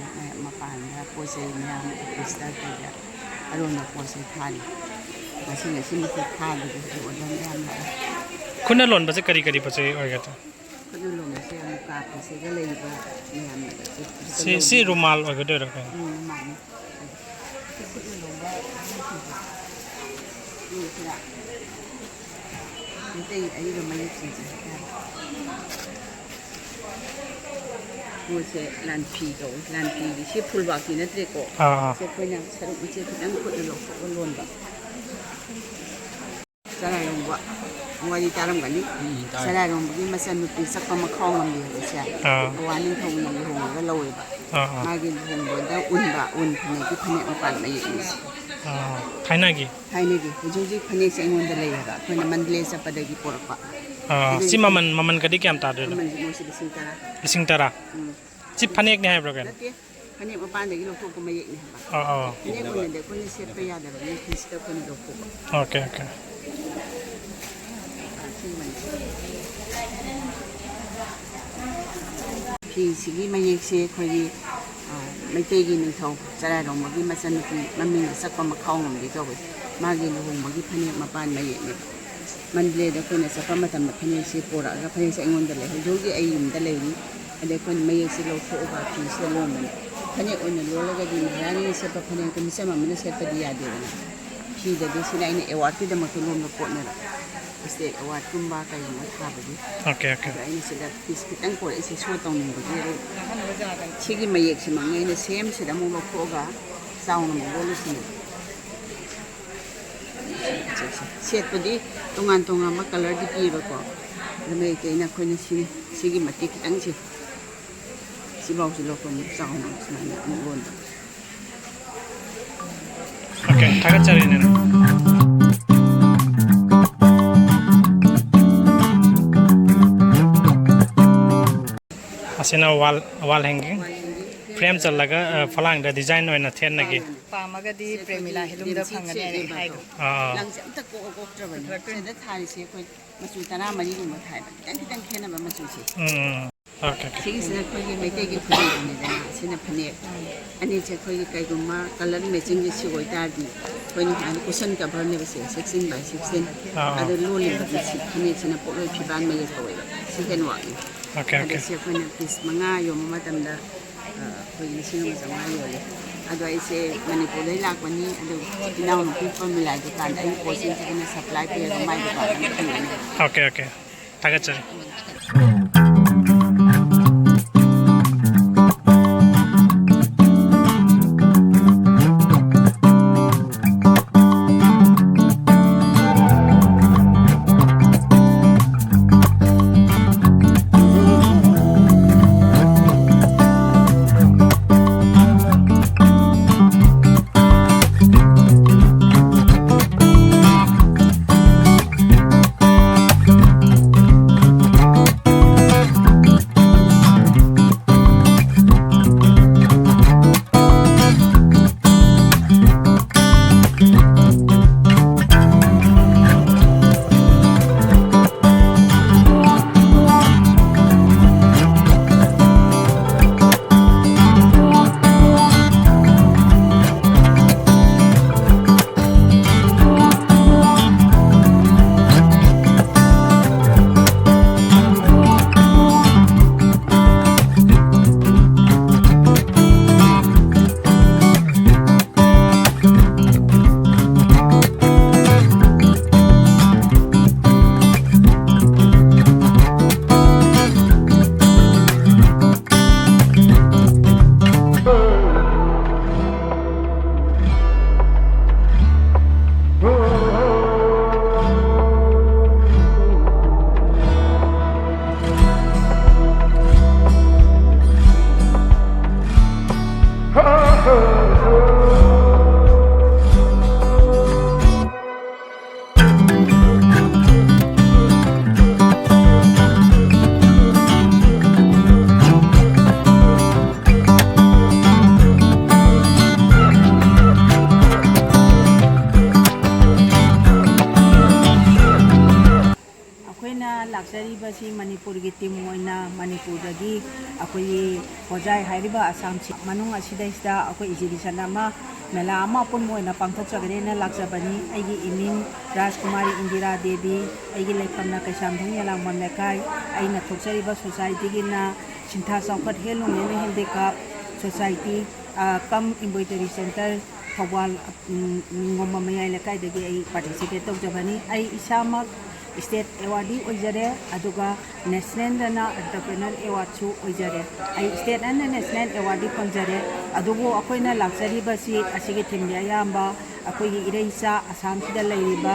ꯃꯄꯥꯟꯗ ꯄꯣꯠ ꯆꯩ ꯃꯌꯥꯝ ꯑꯣꯐꯤꯁꯇ ꯀꯩꯗ ꯑꯔꯣꯟꯕ ꯄꯣꯠ ꯆꯩ ꯊꯥꯔꯤ꯫ ꯉꯁꯤ, ꯉꯁꯤꯃꯛꯇ ꯊꯥꯕꯗꯁꯨ ꯑꯣꯔꯗꯔ ꯃꯌꯥꯝ ꯂꯥꯛꯑꯦ꯫ ꯈꯨꯠꯅ ꯂꯣꯟꯕꯁꯦ ꯀꯔꯤ ꯀꯔꯤ ꯄꯣꯠ ꯆꯩ ꯑꯣꯏꯒꯗ꯭ꯔꯥ? ꯈꯨꯠꯅ ꯂꯣꯟꯕꯁꯦ ꯃꯨꯀꯥ ꯐꯤꯁꯤꯒ ꯂꯩꯔꯤꯕ ꯃꯌꯥꯝ ꯑꯁꯤ ꯁꯤ ꯁꯤ ꯔꯨꯃꯥꯜ ꯑꯣꯏꯒꯗꯣꯏꯔꯣ ꯀꯩꯅꯣ? ꯎꯝ, ꯃꯥꯅꯤ꯫ ꯁꯤ ꯈꯨꯠꯅ ꯂꯣꯟꯕ ꯐꯤꯁꯦ꯫ ꯎꯝ, ꯁꯤꯗ꯫ ꯃꯩꯇꯩ ꯑꯔꯤꯕ ꯃꯌꯦꯛꯁꯤꯡꯁꯦ ꯍꯥꯏꯇꯥꯔꯦ꯫ ꯃꯣꯏꯁꯦ ꯂꯥꯟꯐꯤ ꯀꯧꯏ꯫ ꯂꯥꯟꯐꯤꯒꯤ ꯁꯤ ꯐꯨꯜꯕꯥꯛꯇꯤ ꯅꯠꯇ꯭ꯔꯦꯀꯣ꯫ ꯑꯥ, ꯑꯥ꯫ ꯁꯤ ꯑꯩꯈꯣꯏꯅ ꯁꯔꯨꯛ ꯃꯆꯦꯠ ꯈꯤꯇꯪ ꯈꯨꯠꯅ ꯂꯧꯊꯣꯛꯑꯒ ꯂꯣꯟꯕ꯫ ꯆꯔꯥꯏꯔꯣꯡꯕ ꯋꯥꯔꯤ ꯇꯥꯔꯝꯒꯅꯤ꯫ ꯎꯝ, ꯇꯥꯏ꯫ ꯆꯔꯥꯏꯔꯣꯡꯕꯒꯤ ꯃꯆꯟꯅꯨꯄꯤ ꯆꯠꯄ ꯃꯈꯥꯎ ꯉꯝꯕꯤ ꯍꯥꯏꯕꯁꯦ ꯑꯥ꯫ ꯄꯋꯥ ꯅꯤꯡꯊꯧꯅ ꯂꯨꯍꯣꯡꯉꯒ ꯂꯧꯋꯦꯕ꯫ ꯑꯥ, ꯑꯥ꯫ ꯃꯥꯒꯤ ꯂꯨꯍꯣꯡꯕꯗ ꯎꯟꯕ ꯎꯟ ꯐꯅꯦꯛꯀꯤ ꯐꯅꯦꯛ ꯃꯄꯥꯟ ꯃꯌꯦꯛꯅꯤ꯫ ꯑꯥ, ꯊꯥꯏꯅꯒꯤ? ꯊꯥꯏꯅꯒꯤ꯫ ꯍꯧꯖꯤꯛ ꯍꯧꯖꯤꯛ ꯐꯅꯦꯛꯁꯦ ꯑꯩꯉꯣꯟꯗ ꯂꯩꯌꯦꯕ, ꯑꯩꯈꯣꯏꯅ ꯃꯟꯗꯂꯦ ꯆꯠꯄꯗꯒꯤ ꯄꯣꯔꯛꯄ꯫ ꯑꯥ, ꯑꯗꯨꯒꯤ ꯁꯤ ꯃꯃꯜ, ꯃꯃꯜꯒꯗꯤ ꯀꯌꯥꯝ ꯇꯥꯗꯣꯏꯅꯣ? ꯃꯃꯜꯁꯦ ꯃꯣꯏꯁꯦ ꯂꯤꯁꯤꯡ ꯇꯔꯥ꯫ ꯂꯤꯁꯤꯡ ꯇꯔꯥ? ꯎꯝ꯫ ꯁꯤ ꯐꯅꯦꯛꯅꯤ ꯍꯥꯏꯕ꯭ꯔꯣ ꯀꯩꯅꯣ? ꯅꯠꯇꯦ, ꯐꯅꯦꯛ ꯃꯄꯥꯟꯗꯒꯤ ꯂꯧꯊꯣꯛꯄ ꯃꯌꯦꯛꯅꯦ ꯍꯥꯏꯕ꯫ ꯑꯥ, ꯑꯥ꯫ ꯐꯅꯦꯛ ꯑꯣꯏꯅꯗꯤ ꯑꯩꯈꯣꯏꯅ ꯁꯦꯠꯄ ꯌꯥꯗꯕꯒꯤ ꯐꯤꯁꯤꯗ ꯑꯩꯈꯣꯏꯅ ꯂꯧꯊꯣꯛꯄ꯫ Okay, okay. ꯐꯤꯁꯤꯒꯤ ꯃꯌꯦꯛꯁꯦ ꯑꯩꯈꯣꯏꯒꯤ, ꯑ, ꯃꯩꯇꯩꯒꯤ ꯅꯤꯡꯊꯧ ꯆꯔꯥꯏꯔꯣꯡꯕꯒꯤ ꯃꯆꯟꯅꯨꯄꯤ ꯃꯃꯤꯡꯗ ꯆꯠꯄ ꯃꯈꯥꯎ ꯉꯝꯕꯤ ꯀꯧꯏ꯫ ꯃꯥꯒꯤ ꯂꯨꯍꯣꯡꯕꯒꯤ ꯐꯅꯦꯛ ꯃꯄꯥꯟ ꯃꯌꯦꯛꯅꯦꯕ꯫ ꯃꯟꯗꯂꯦꯗ ꯑꯩꯈꯣꯏꯅ ꯆꯠꯄ ꯃꯇꯝꯗ ꯐꯅꯦꯛꯁꯤ ꯄꯣꯔꯛꯑꯒ ꯐꯅꯦꯛꯁꯦ ꯑꯩꯉꯣꯟꯗ ꯂꯩ, ꯍꯧꯖꯤꯛ ꯍꯧꯖꯤꯛ ꯑꯩ ꯌꯨꯝꯗ ꯂꯩꯔꯤ꯫ ꯑꯗꯩ ꯑꯩꯈꯣꯏꯅ ꯃꯌꯦꯛꯁꯦ ꯂꯧꯊꯣꯛꯑꯒ ꯐꯤꯁꯤꯗ ꯂꯣꯟꯕꯅꯦ꯫ ꯐꯅꯦꯛ ꯑꯣꯏꯅ ꯂꯣꯜꯂꯒꯗꯤ ꯃꯍꯥꯔꯥꯅꯤꯅ ꯁꯦꯠꯄ ꯐꯅꯦꯛꯇꯣ ꯃꯤꯆꯝ ꯑꯃꯅ ꯁꯦꯠꯄꯗꯤ ꯌꯥꯗꯦꯗꯅ꯫ ꯐꯤꯗꯗꯤ ꯁꯤꯅ ꯑꯩꯅ ꯑꯦꯋꯥꯔꯗꯀꯤꯗꯃꯛꯇ ꯂꯣꯟꯕ ꯄꯣꯠꯅꯦꯕ꯫ ꯁ꯭ꯇꯦꯠ ꯑꯦꯋꯥꯔꯗꯀꯨꯝꯕ ꯀꯩꯒꯨꯝꯕ ꯊꯥꯕꯒꯤ꯫ Okay, okay. ꯑꯗꯣ ꯑꯩꯅ ꯁꯤꯗ ꯄꯤꯁ ꯈꯤꯇꯪ ꯄꯣꯔꯛꯏꯁꯦ ꯁꯣ ꯇꯧꯅꯤꯡꯕꯒꯤ꯫ ꯑꯗꯣ ꯁꯤꯒꯤ ꯃꯌꯦꯛꯁꯤꯃꯛꯅ ꯑꯩꯅ ꯁꯦꯝꯁꯤꯗ ꯑꯃꯨꯛ ꯂꯧꯊꯣꯛꯑꯒ ꯆꯥꯎꯅ ꯑꯃꯨꯛ ꯂꯣꯜꯂꯤꯁꯤꯅꯦ꯫ ꯁꯦꯠꯄꯗꯤ ꯇꯣꯉꯥꯟ ꯇꯣꯉꯥꯟꯕ ꯀꯂꯔꯗꯤ ꯄꯤꯌꯦꯕꯀꯣ꯫ ꯑꯗꯨ ꯃꯌꯦꯛꯇꯤ ꯑꯩꯅ ꯑꯩꯈꯣꯏꯅ ꯁꯤ, ꯁꯤꯒꯤ ꯃꯇꯦꯛ ꯈꯤꯇꯪꯁꯦ, ꯁꯤꯐꯥꯎꯁꯤ ꯂꯧꯊꯣꯛ ꯑꯃꯨꯛ ꯆꯥꯎꯅ ꯁꯨꯃꯥꯏꯅ ꯑꯃꯨꯛ ꯂꯣꯟꯕ꯫ ꯑꯣꯀꯦ, ꯊꯥꯒꯠꯆꯔꯤ, ꯅꯦꯅꯦ꯫ ꯑꯁꯤꯅ wall, wall hanging꯫ Frame ꯆꯜꯂꯒ, ꯑ, ꯐꯂꯥꯡꯗ design ꯑꯣꯏꯅ ꯊꯦꯠꯅꯒꯦ꯫ ꯄꯥꯝꯃꯒꯗꯤ ꯁꯤ ꯑꯩꯈꯣꯏꯒꯤ ꯄ꯭ꯔꯦꯃꯤꯂꯥ ꯍꯦꯂꯨꯝꯗ ꯗꯦꯝꯁꯤꯛ ꯐꯪꯒꯅꯤ ꯍꯥꯏꯅ ꯁꯦꯠꯅꯦꯕ ꯍꯥꯏꯈꯣ꯫ ꯑꯗꯣ꯫ ꯑꯥ꯫ ꯂꯪꯁꯦ ꯑꯝꯇ ꯀꯣꯛꯑ ꯀꯣꯛꯇ꯭ꯔꯕꯅꯦ꯫ ꯄꯨꯊꯣꯔꯛꯇꯣꯏꯅꯦ꯫ ꯁꯤꯗ ꯊꯥꯔꯤꯁꯦ ꯑꯩꯈꯣꯏ ꯃꯆꯨ ꯇꯔꯥꯃꯔꯤꯒꯨꯝꯕ ꯊꯥꯏꯕ꯫ ꯈꯤꯇꯪ ꯈꯤꯇꯪ ꯈꯦꯠꯅꯕ ꯃꯆꯨꯁꯦ꯫ ꯎꯝ, ꯎꯝ꯫ Okay, okay. ꯁꯤꯒꯤꯁꯤꯅ ꯑꯩꯈꯣꯏꯒꯤ ꯃꯩꯇꯩꯒꯤ ꯐꯅꯦꯛꯅꯤꯗꯅ, ꯁꯤꯅ ꯐꯅꯦꯛ꯫ ꯑꯅꯤꯁꯦ ꯑꯩꯈꯣꯏꯒꯤ ꯀꯩꯒꯨꯝꯕ colour matchingꯁꯦ ꯁꯤ ꯑꯣꯏꯇꯥꯔꯗꯤ, ꯑꯩꯈꯣꯏꯅ ꯍꯥꯟꯅ cushion coverꯅꯦꯕ say, sixteen by sixteen꯫ ꯑꯥ, ꯑꯥ꯫ ꯑꯗꯣ ꯂꯣꯜꯂꯤꯕꯗꯤ ꯁꯤ ꯐꯅꯦꯛꯁꯤꯅ ꯄꯣꯠꯂꯣꯏ ꯐꯤꯕꯥꯟ ꯃꯌꯦꯛ ꯀꯧꯋꯦꯕ꯫ ꯁꯤ handworkꯅꯤ꯫ ꯑꯣꯀꯦ, ꯑꯗ ꯑꯣꯀꯦ꯫ ꯁꯤ ꯑꯩꯈꯣꯏꯅ piece ꯃꯉꯥ ꯌꯣꯟꯕ ꯃꯇꯝꯗ, ꯑ, ꯂꯤꯁꯤꯡ ꯑꯃ ꯆꯥꯝꯃꯉꯥ ꯌꯣꯜꯂꯦ꯫ ꯑꯗꯣ ꯑꯩꯁꯦ ꯃꯅꯤꯄꯨꯔꯗꯩ ꯂꯥꯛꯄꯅꯤ꯫ ꯑꯗꯣ ꯏꯅꯥꯎꯅꯨꯄꯤ ꯄ꯭ꯔꯃꯤꯂꯥꯒꯤ ꯗꯨꯀꯥꯟꯗ ꯑꯩ ꯄꯣꯠꯁꯤꯡꯁꯤꯒꯤꯅ ꯁꯄ꯭ꯂꯥꯏ ꯄꯤꯔꯒ ꯃꯥꯏ ꯗꯨꯀꯥꯟꯗ ꯑꯗꯨꯝ ꯊꯝꯕꯅꯦ꯫ Okay, okay. ꯊꯥꯒꯠꯆꯔꯤ꯫ ꯑꯩꯈꯣꯏꯅ ꯂꯥꯛꯆꯔꯤꯕꯁꯤ ꯃꯅꯤꯄꯨꯔꯒꯤ ꯇꯤꯝ ꯑꯣꯏꯅ ꯃꯅꯤꯄꯨꯔꯗꯒꯤ ꯑꯩꯈꯣꯏꯒꯤ ꯍꯣꯖꯥꯏ ꯍꯥꯏꯔꯤꯕ ꯑꯁꯥꯝꯁꯤ ꯃꯅꯨꯡ ꯑꯁꯤꯗꯩꯁꯤꯗ ꯑꯩꯈꯣꯏ ꯑꯦꯛꯖꯤꯕꯤꯁꯟ ꯑꯃ, ꯃꯦꯂꯥ ꯑꯃ ꯑꯄꯨꯟꯕ ꯑꯣꯏꯅ ꯄꯥꯡꯊꯣꯛꯆꯒꯅꯦꯅ ꯂꯥꯛꯆꯕꯅꯤ꯫ ꯑꯩꯒꯤ ꯏꯃꯤꯡ ꯔꯥꯖꯀꯨꯃꯥꯔꯤ ꯏꯟꯗꯤꯔꯥ ꯗꯦꯕꯤ, ꯑꯩꯒꯤ ꯂꯩꯐꯝꯅ ꯀꯩꯁꯥꯝꯊꯣꯡ ꯌꯦꯂꯥꯡꯕꯝ ꯂꯩꯀꯥꯏ, ꯑꯩꯅ ꯊꯣꯛꯆꯔꯤꯕ ꯁꯣꯁꯥꯏꯇꯤꯒꯤꯅ ꯁꯤꯟꯊꯥ ꯆꯥꯎꯈꯠ ꯍꯦꯜ ꯂꯨꯡꯂꯦꯟ ꯍꯦꯟꯗꯤꯀ꯭ꯔꯥꯐ Society, ꯀꯝ Embroidery Centre, ꯊꯧꯕꯥꯜ, ꯎꯝ, ꯅꯤꯡꯉꯣꯝꯕꯝ ꯃꯌꯥꯏ ꯂꯩꯀꯥꯏꯗꯒꯤ ꯑꯩ participate ꯇꯧꯖꯕꯅꯤ꯫ ꯑꯩ ꯏꯁꯥꯃꯛ state awardee ꯑꯣꯏꯖꯔꯦ, ꯑꯗꯨꯒ national ꯗꯅ entrepreneur award ꯁꯨ ꯑꯣꯏꯖꯔꯦ꯫ ꯑꯩ state and national award ꯗꯤ ꯐꯪꯖꯔꯦ꯫ ꯑꯗꯨꯕꯨ ꯑꯩꯈꯣꯏꯅ ꯂꯥꯛꯆꯔꯤꯕꯁꯤ ꯑꯁꯤꯒꯤ theme ꯗꯤ ꯑꯌꯥꯝꯕ ꯑꯩꯈꯣꯏꯒꯤ ꯏꯔꯩꯆꯥ ꯑꯁꯥꯝꯁꯤꯗ ꯂꯩꯔꯤꯕ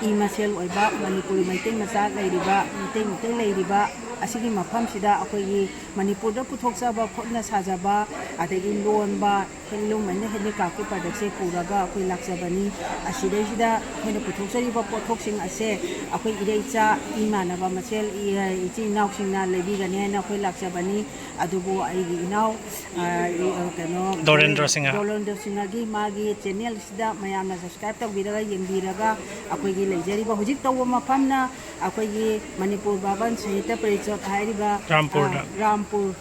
ꯏ ꯃꯁꯦꯜ ꯑꯣꯏꯕ ꯃꯅꯤꯄꯨꯔꯤ ꯃꯩꯇꯩ ꯃꯆꯥ ꯂꯩꯔꯤꯕ, ꯃꯩꯇꯩ ꯃꯩꯇꯩ ꯂꯩꯔꯤꯕ ꯑꯁꯤꯒꯤ ꯃꯐꯝꯁꯤꯗ ꯑꯩꯈꯣꯏꯒꯤ ꯃꯅꯤꯄꯨꯔꯗ ꯄꯨꯊꯣꯛꯆꯕ ꯈꯨꯠꯅ ꯁꯥꯖꯕ, ꯑꯗꯒꯤ ꯂꯣꯟꯕ, handloom and handicraft ꯀꯤ product ꯁꯦ ꯄꯨꯔꯒ ꯑꯩꯈꯣꯏ ꯂꯥꯛꯆꯕꯅꯤ꯫ ꯑꯁꯤꯗꯩꯁꯤꯗ ꯑꯩꯈꯣꯏꯅ ꯄꯨꯊꯣꯛꯆꯔꯤꯕ ꯄꯣꯠꯊꯣꯛꯁꯤꯡ ꯑꯁꯦ ꯑꯩꯈꯣꯏ ꯏꯔꯩꯆꯥ ꯏꯃꯥꯟꯅꯕ ꯃꯁꯦꯜ, ꯏ-, ꯏꯆꯤꯟ ꯏꯅꯥꯎꯁꯤꯡꯅ ꯂꯩꯕꯤꯒꯅꯤ ꯍꯥꯏꯅ ꯑꯩꯈꯣꯏ ꯂꯥꯛꯆꯕꯅꯤ꯫ ꯑꯗꯨꯕꯨ ꯑꯩꯒꯤ ꯏꯅꯥꯎ, ꯑ, ꯏ-, ꯑ, ꯀꯩꯅꯣ, ꯗꯣꯔꯦꯟꯗ꯭ꯔ ꯁꯤꯡꯍ꯫ ꯗꯣꯔꯦꯟꯗ꯭ꯔ ꯁꯤꯡꯍꯒꯤ ꯃꯥꯒꯤ channel ꯁꯤꯗ ꯃꯌꯥꯝꯅ subscribe ꯇꯧꯕꯤꯔꯒ, ꯌꯦꯡꯕꯤꯔꯒ, ꯑꯩꯈꯣꯏꯒꯤ ꯂꯩꯖꯔꯤꯕ ꯍꯧꯖꯤꯛ ꯇꯧꯕ ꯃꯐꯝꯅ ꯑꯩꯈꯣꯏꯒꯤ ꯃꯅꯤꯄꯨꯔ ꯚꯕꯟ ꯁꯥꯍꯤꯇ꯭ꯌ ꯄꯔꯤꯁꯠ ꯍꯥꯏꯔꯤꯕ, ꯔꯥꯝꯄꯨꯔꯗ꯫ ꯑ, ꯔꯥꯝꯄꯨꯔ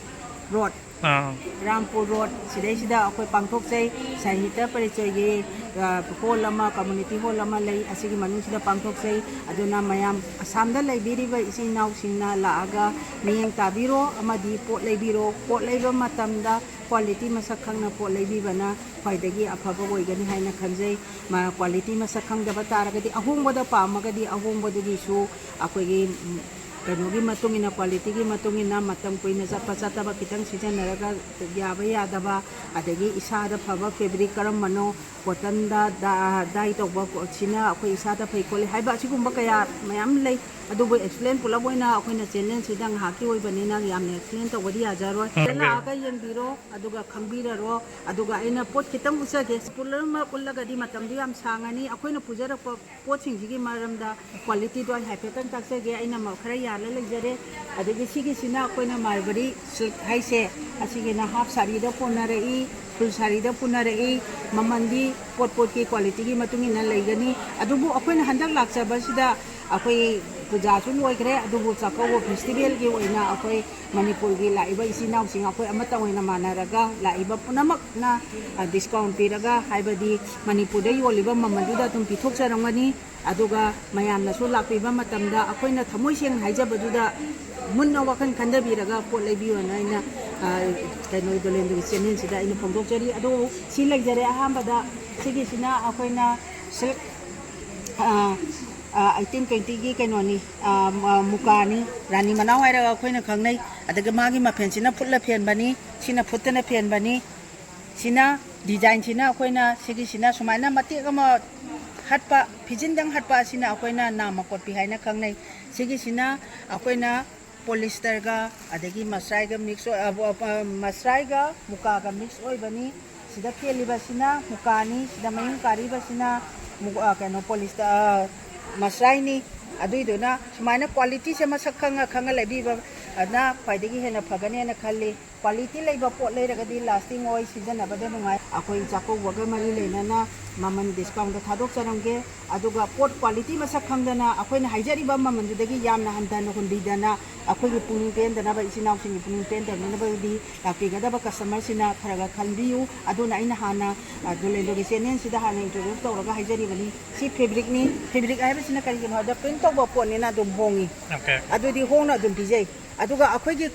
ꯔꯣꯗ꯫ ꯑꯥ꯫ ꯔꯥꯝꯄꯨꯔ ꯔꯣꯗ ꯁꯤꯗꯩꯁꯤꯗ ꯑꯩꯈꯣꯏ ꯄꯥꯡꯊꯣꯛꯆꯩ꯫ ꯁꯥꯍꯤꯇ꯭ꯌ ꯄꯔꯤꯁꯠꯀꯤ, ꯑ, hall ꯑꯃ, community hall ꯑꯃ ꯂꯩ, ꯑꯁꯤꯒꯤ ꯃꯅꯨꯡꯁꯤꯗ ꯄꯥꯡꯊꯣꯛꯆꯩ꯫ ꯑꯗꯨꯅ ꯃꯌꯥꯝ ꯑꯁꯥꯝꯗ ꯂꯩꯕꯤꯔꯤꯕ ꯏꯆꯤꯟ ꯏꯅꯥꯎꯁꯤꯡꯅ ꯂꯥꯛꯑꯒ ꯃꯤꯠꯌꯦꯡ ꯇꯥꯕꯤꯔꯣ ꯑꯃꯗꯤ ꯄꯣꯠ ꯂꯩꯕꯤꯔꯣ꯫ ꯄꯣꯠ ꯂꯩꯕ ꯃꯇꯝꯗ quality ꯃꯁꯛ ꯈꯪꯅ ꯄꯣꯠ ꯂꯩꯕꯤꯕꯅ ꯈ꯭ꯋꯥꯏꯗꯒꯤ ꯑꯐꯕ ꯑꯣꯏꯒꯅꯤ ꯍꯥꯏꯅ ꯈꯟꯖꯩ꯫ ꯃ-, quality ꯃꯁꯛ ꯈꯪꯗꯕ ꯇꯥꯔꯒꯗꯤ, ꯑꯍꯣꯡꯕꯗ ꯄꯥꯝꯃꯒꯗꯤ ꯑꯍꯣꯡꯕꯗꯨꯒꯤꯁꯨ ꯑꯩꯈꯣꯏꯒꯤ, ꯎꯝ, ꯀꯩꯅꯣꯒꯤ ꯃꯇꯨꯡ ꯏꯟꯅ, quality ꯒꯤ ꯃꯇꯨꯡ ꯏꯟꯅ, ꯃꯇꯝ ꯀꯨꯏꯅ ꯆꯠꯄ ꯆꯠꯇꯕ ꯈꯤꯇꯪ ꯁꯤꯖꯤꯟꯅꯔꯒ ꯌꯥꯕ ꯌꯥꯗꯕ, ꯑꯗꯒꯤ ꯏꯁꯥꯗ ꯐꯕ fabric ꯀꯔꯝꯕꯅꯣ, cotton ꯗ ꯗ-, dye ꯇꯧꯕ ꯀꯣ-, ꯁꯤꯅ ꯑꯩꯈꯣꯏ ꯏꯁꯥꯗ ꯐꯩ ꯈꯣꯠꯂꯤ ꯍꯥꯏꯕ ꯑꯁꯤꯒꯨꯝꯕ ꯀꯌꯥ ꯃꯌꯥꯝ ꯂꯩ꯫ ꯑꯗꯨꯕꯨ explain ꯄꯨꯂꯞ ꯑꯣꯏꯅ ꯑꯩꯈꯣꯏꯅ channel ꯁꯤꯗ ꯉꯥꯏꯍꯥꯛꯀꯤ ꯑꯣꯏꯕꯅꯤꯅ ꯌꯥꯝꯅ explain ꯇꯧꯕꯗꯤ ꯌꯥꯖꯔꯣꯏ꯫ ꯎꯝ, ꯁꯤꯗ ꯂꯥꯛꯑꯒ ꯌꯦꯡꯕꯤꯔꯣ, ꯑꯗꯨꯒ ꯈꯪꯕꯤꯔꯔꯣ꯫ ꯑꯗꯨꯒ ꯑꯩꯅ ꯄꯣꯠ ꯈꯤꯇꯪ ꯎꯠꯆꯒꯦ꯫ ꯄꯨꯝꯅꯃꯛ ꯎꯠꯂꯒꯗꯤ ꯃꯇꯝꯗꯨ ꯌꯥꯝ ꯁꯥꯡꯉꯅꯤ꯫ ꯑꯩꯈꯣꯏꯅ ꯄꯨꯖꯔꯛꯄ ꯄꯣꯠꯁꯤꯡꯁꯤꯒꯤ ꯃꯔꯝꯗ quality ꯗꯣ ꯑꯩ ꯍꯥꯏꯐꯦꯠꯇꯪ ꯇꯥꯛꯆꯒꯦ꯫ ꯑꯩꯅ ꯃ-, ꯈꯔ ꯌꯥꯜꯂ ꯂꯩꯖꯔꯦ꯫ ꯑꯗꯒꯤ ꯁꯤꯒꯤꯁꯤꯅ ꯑꯩꯈꯣꯏꯅ Marwari silk ꯍꯥꯏꯁꯦ, ꯑꯁꯤꯒꯤꯅ half ꯁꯥꯔꯤꯗ ꯀꯣꯟꯅꯔꯛꯏ, full ꯁꯥꯔꯤꯗ ꯄꯨꯅꯔꯛꯏ꯫ ꯃꯃꯜꯗꯤ ꯄꯣꯠ ꯄꯣꯠꯀꯤ quality ꯒꯤ ꯃꯇꯨꯡ ꯏꯟꯅ ꯂꯩꯒꯅꯤ꯫ ꯑꯗꯨꯕꯨ ꯑꯩꯈꯣꯏꯅ ꯍꯟꯗꯛ ꯂꯥꯛꯆꯕꯁꯤꯗ ꯑꯩꯈꯣꯏ ꯄꯨꯖꯥꯁꯨ ꯂꯣꯏꯈ꯭ꯔꯦ, ꯑꯗꯨꯕꯨ ꯆꯥꯛꯀꯧꯕ ꯐꯦꯁꯇꯤꯚꯦꯜꯒꯤ ꯑꯣꯏꯅ ꯑꯩꯈꯣꯏ ꯃꯅꯤꯄꯨꯔꯒꯤ ꯂꯥꯛꯏꯕ ꯏꯆꯤꯟ ꯏꯅꯥꯎꯁꯤꯡ ꯑꯩꯈꯣꯏ ꯑꯃꯠꯇ ꯑꯣꯏꯅ ꯃꯥꯟꯅꯔꯒ ꯂꯥꯛꯏꯕ ꯄꯨꯝꯅꯃꯛꯅ, ꯑ, ꯗꯤꯁꯀꯥꯎꯟ ꯄꯤꯔꯒ, ꯍꯥꯏꯕꯗꯤ ꯃꯅꯤꯄꯨꯔꯗ ꯌꯣꯜꯂꯤꯕ ꯃꯃꯜꯗꯨꯗ ꯑꯗꯨꯝ ꯄꯤꯊꯣꯛꯆꯔꯝꯒꯅꯤ꯫ ꯑꯗꯨꯒ ꯃꯌꯥꯝꯅꯁꯨ ꯂꯥꯛꯄꯤꯕ ꯃꯇꯝꯗ ꯑꯩꯈꯣꯏꯅ ꯊꯃꯣꯏ ꯁꯦꯡꯅ ꯍꯥꯏꯖꯕꯗꯨꯗ ꯃꯨꯟꯅ ꯋꯥꯈꯜ ꯈꯟꯊꯕꯤꯔꯒ ꯄꯣꯠ ꯂꯩꯕꯤꯌꯣꯅ ꯑꯩꯅ, ꯑ, ꯀꯩꯅꯣ, ꯗꯣꯂꯦꯟꯗꯨꯒꯤ ꯆꯦꯅꯦꯜꯁꯤꯗ ꯑꯩꯅ ꯐꯣꯡꯗꯣꯛꯆꯔꯤ꯫ ꯑꯗꯨ ꯁꯤ ꯂꯩꯖꯔꯦ꯫ ꯑꯍꯥꯟꯕꯗ ꯁꯤꯒꯤꯁꯤꯅ ꯑꯩꯈꯣꯏꯅ ꯁꯤꯜꯛ, ꯑ, ꯑ, ꯑꯩꯠꯇꯤꯟ ꯇ꯭ꯋꯦꯟꯇꯤꯒꯤ ꯀꯩꯅꯣꯅꯤ, ꯑ, ꯃ-, ꯃꯨꯀꯥꯅꯤ, ꯔꯥꯅꯤ ꯃꯅꯥꯎ ꯍꯥꯏꯔꯒ ꯑꯩꯈꯣꯏꯅ ꯈꯪꯅꯩ꯫ ꯑꯗꯒꯤ ꯃꯥꯒꯤ ꯃꯐꯦꯟꯁꯤꯅ ꯐꯨꯠꯂ ꯐꯦꯟꯕꯅꯤ, ꯁꯤꯅ ꯐꯨꯠꯇꯅ ꯐꯦꯟꯕꯅꯤ꯫ ꯁꯤꯅ ꯗꯤꯖꯥꯏꯟꯁꯤꯅ ꯑꯩꯈꯣꯏꯅ ꯁꯤꯒꯤꯁꯤꯅ ꯁꯨꯃꯥꯏꯅ ꯃꯇꯦꯛ ꯑꯃ ꯍꯠꯄ, ꯐꯤꯖꯤꯟꯗꯪ ꯍꯠꯄ ꯑꯁꯤꯅ ꯑꯩꯈꯣꯏꯅ ꯅꯥꯝꯃ ꯀꯣꯠꯄꯤ ꯍꯥꯏꯅ ꯈꯪꯅꯩ꯫ ꯁꯤꯒꯤꯁꯤꯅ ꯑꯩꯈꯣꯏꯅ ꯄꯣꯂꯤꯁꯇꯔꯒ ꯑꯗꯒꯤ ꯃꯁꯔꯥꯏꯒ ꯃꯤꯛꯁ ꯑꯣꯏ-, ꯑ, ꯑ, ꯃꯁꯔꯥꯏꯒ ꯃꯨꯀꯥꯒ ꯃꯤꯛꯁ ꯑꯣꯏꯕꯅꯤ꯫ ꯁꯤꯗ ꯐꯦꯜꯂꯤꯕꯁꯤꯅ ꯃꯨꯀꯥꯅꯤ, ꯁꯤꯗ ꯃꯌꯨꯡ ꯀꯥꯔꯤꯕꯁꯤꯅ ꯃꯨ-, ꯑ, ꯀꯩꯅꯣ, ꯄꯣꯂꯤꯁꯇꯔ, ꯑ, ꯃꯁꯔꯥꯏꯅꯤ꯫ ꯑꯗꯨꯏꯗꯨꯅ ꯁꯨꯃꯥꯏꯅ ꯀ꯭ꯋꯥꯂꯤꯇꯤꯁꯦ ꯃꯁꯛ ꯈꯪꯉ ꯈꯪꯉ ꯂꯩꯕꯤꯕꯅ ꯈ꯭ꯋꯥꯏꯗꯒꯤ ꯍꯦꯟꯅ ꯐꯒꯅꯦꯅ ꯈꯜꯂꯤ꯫ ꯀ꯭ꯋꯥꯂꯤꯇꯤ ꯂꯩꯕ ꯄꯣꯠ ꯂꯩꯔꯒꯗꯤ ꯂꯥꯁꯇꯤꯡ ꯑꯣꯏ, ꯁꯤꯖꯤꯟꯅꯕꯗ ꯅꯨꯡꯉꯥꯏ꯫ ꯑꯩꯈꯣꯏ ꯆꯥꯛꯀꯧꯕꯒ ꯃꯔꯤ ꯂꯩꯅꯅ ꯃꯃꯜ ꯗꯤꯁꯀꯥꯎꯟꯗ ꯊꯥꯗꯣꯛꯆꯔꯝꯒꯦ꯫ ꯑꯗꯨꯒ ꯄꯣꯠ ꯀ꯭ꯋꯥꯂꯤꯇꯤ ꯃꯁꯛ ꯈꯪꯗꯅ ꯑꯩꯈꯣꯏꯅ ꯍꯥꯏꯖꯔꯤꯕ ꯃꯃꯜꯗꯨꯗꯒꯤ ꯌꯥꯝꯅ ꯍꯟꯊꯅ ꯍꯨꯟꯕꯤꯗꯅ ꯑꯩꯈꯣꯏꯒꯤ ꯄꯨꯛꯅꯤꯡ ꯄꯦꯟꯗꯅꯕ, ꯏꯆꯤꯟ ꯏꯅꯥꯎꯁꯤꯡꯒꯤ ꯄꯨꯛꯅꯤꯡ ꯄꯦꯟꯗꯅꯕꯒꯤꯗꯤ ꯂꯥꯛꯄꯤꯒꯗꯕ ꯀꯁꯇꯃꯔꯁꯤꯅ ꯈꯔ ꯈꯔ ꯈꯟꯕꯤꯌꯨ꯫ ꯑꯗꯨꯅ ꯑꯩꯅ ꯍꯥꯟꯅ, ꯑ, ꯗꯣꯂꯦꯟꯗꯣꯒꯤ ꯆꯦꯅꯦꯜꯁꯤꯗ ꯍꯥꯟꯅ ꯏꯟꯇ꯭ꯔꯣꯗ꯭ꯌꯨꯁ ꯇꯧꯔꯒ ꯍꯥꯏꯖꯔꯤꯕꯅꯤ꯫ ꯁꯤ ꯐꯦꯕ꯭ꯔꯤꯛꯅꯤ꯫ ꯐꯦꯕ꯭ꯔꯤꯛ ꯍꯥꯏꯕꯁꯤꯅ ꯀꯔꯤꯒꯤꯅꯣ ꯍꯥꯏꯕꯗ ꯄ꯭ꯔꯤꯟ ꯇꯧꯕ ꯄꯣꯠꯅꯤꯅ ꯑꯗꯨꯝ ꯍꯣꯡꯉꯤ꯫ ꯑꯣꯀꯦ꯫ ꯑꯗꯨꯗꯤ ꯍꯣꯡꯅ ꯑꯗꯨꯝ ꯄꯤꯖꯩ꯫ ꯑꯗꯨꯒ ꯑꯩꯈꯣꯏꯒꯤ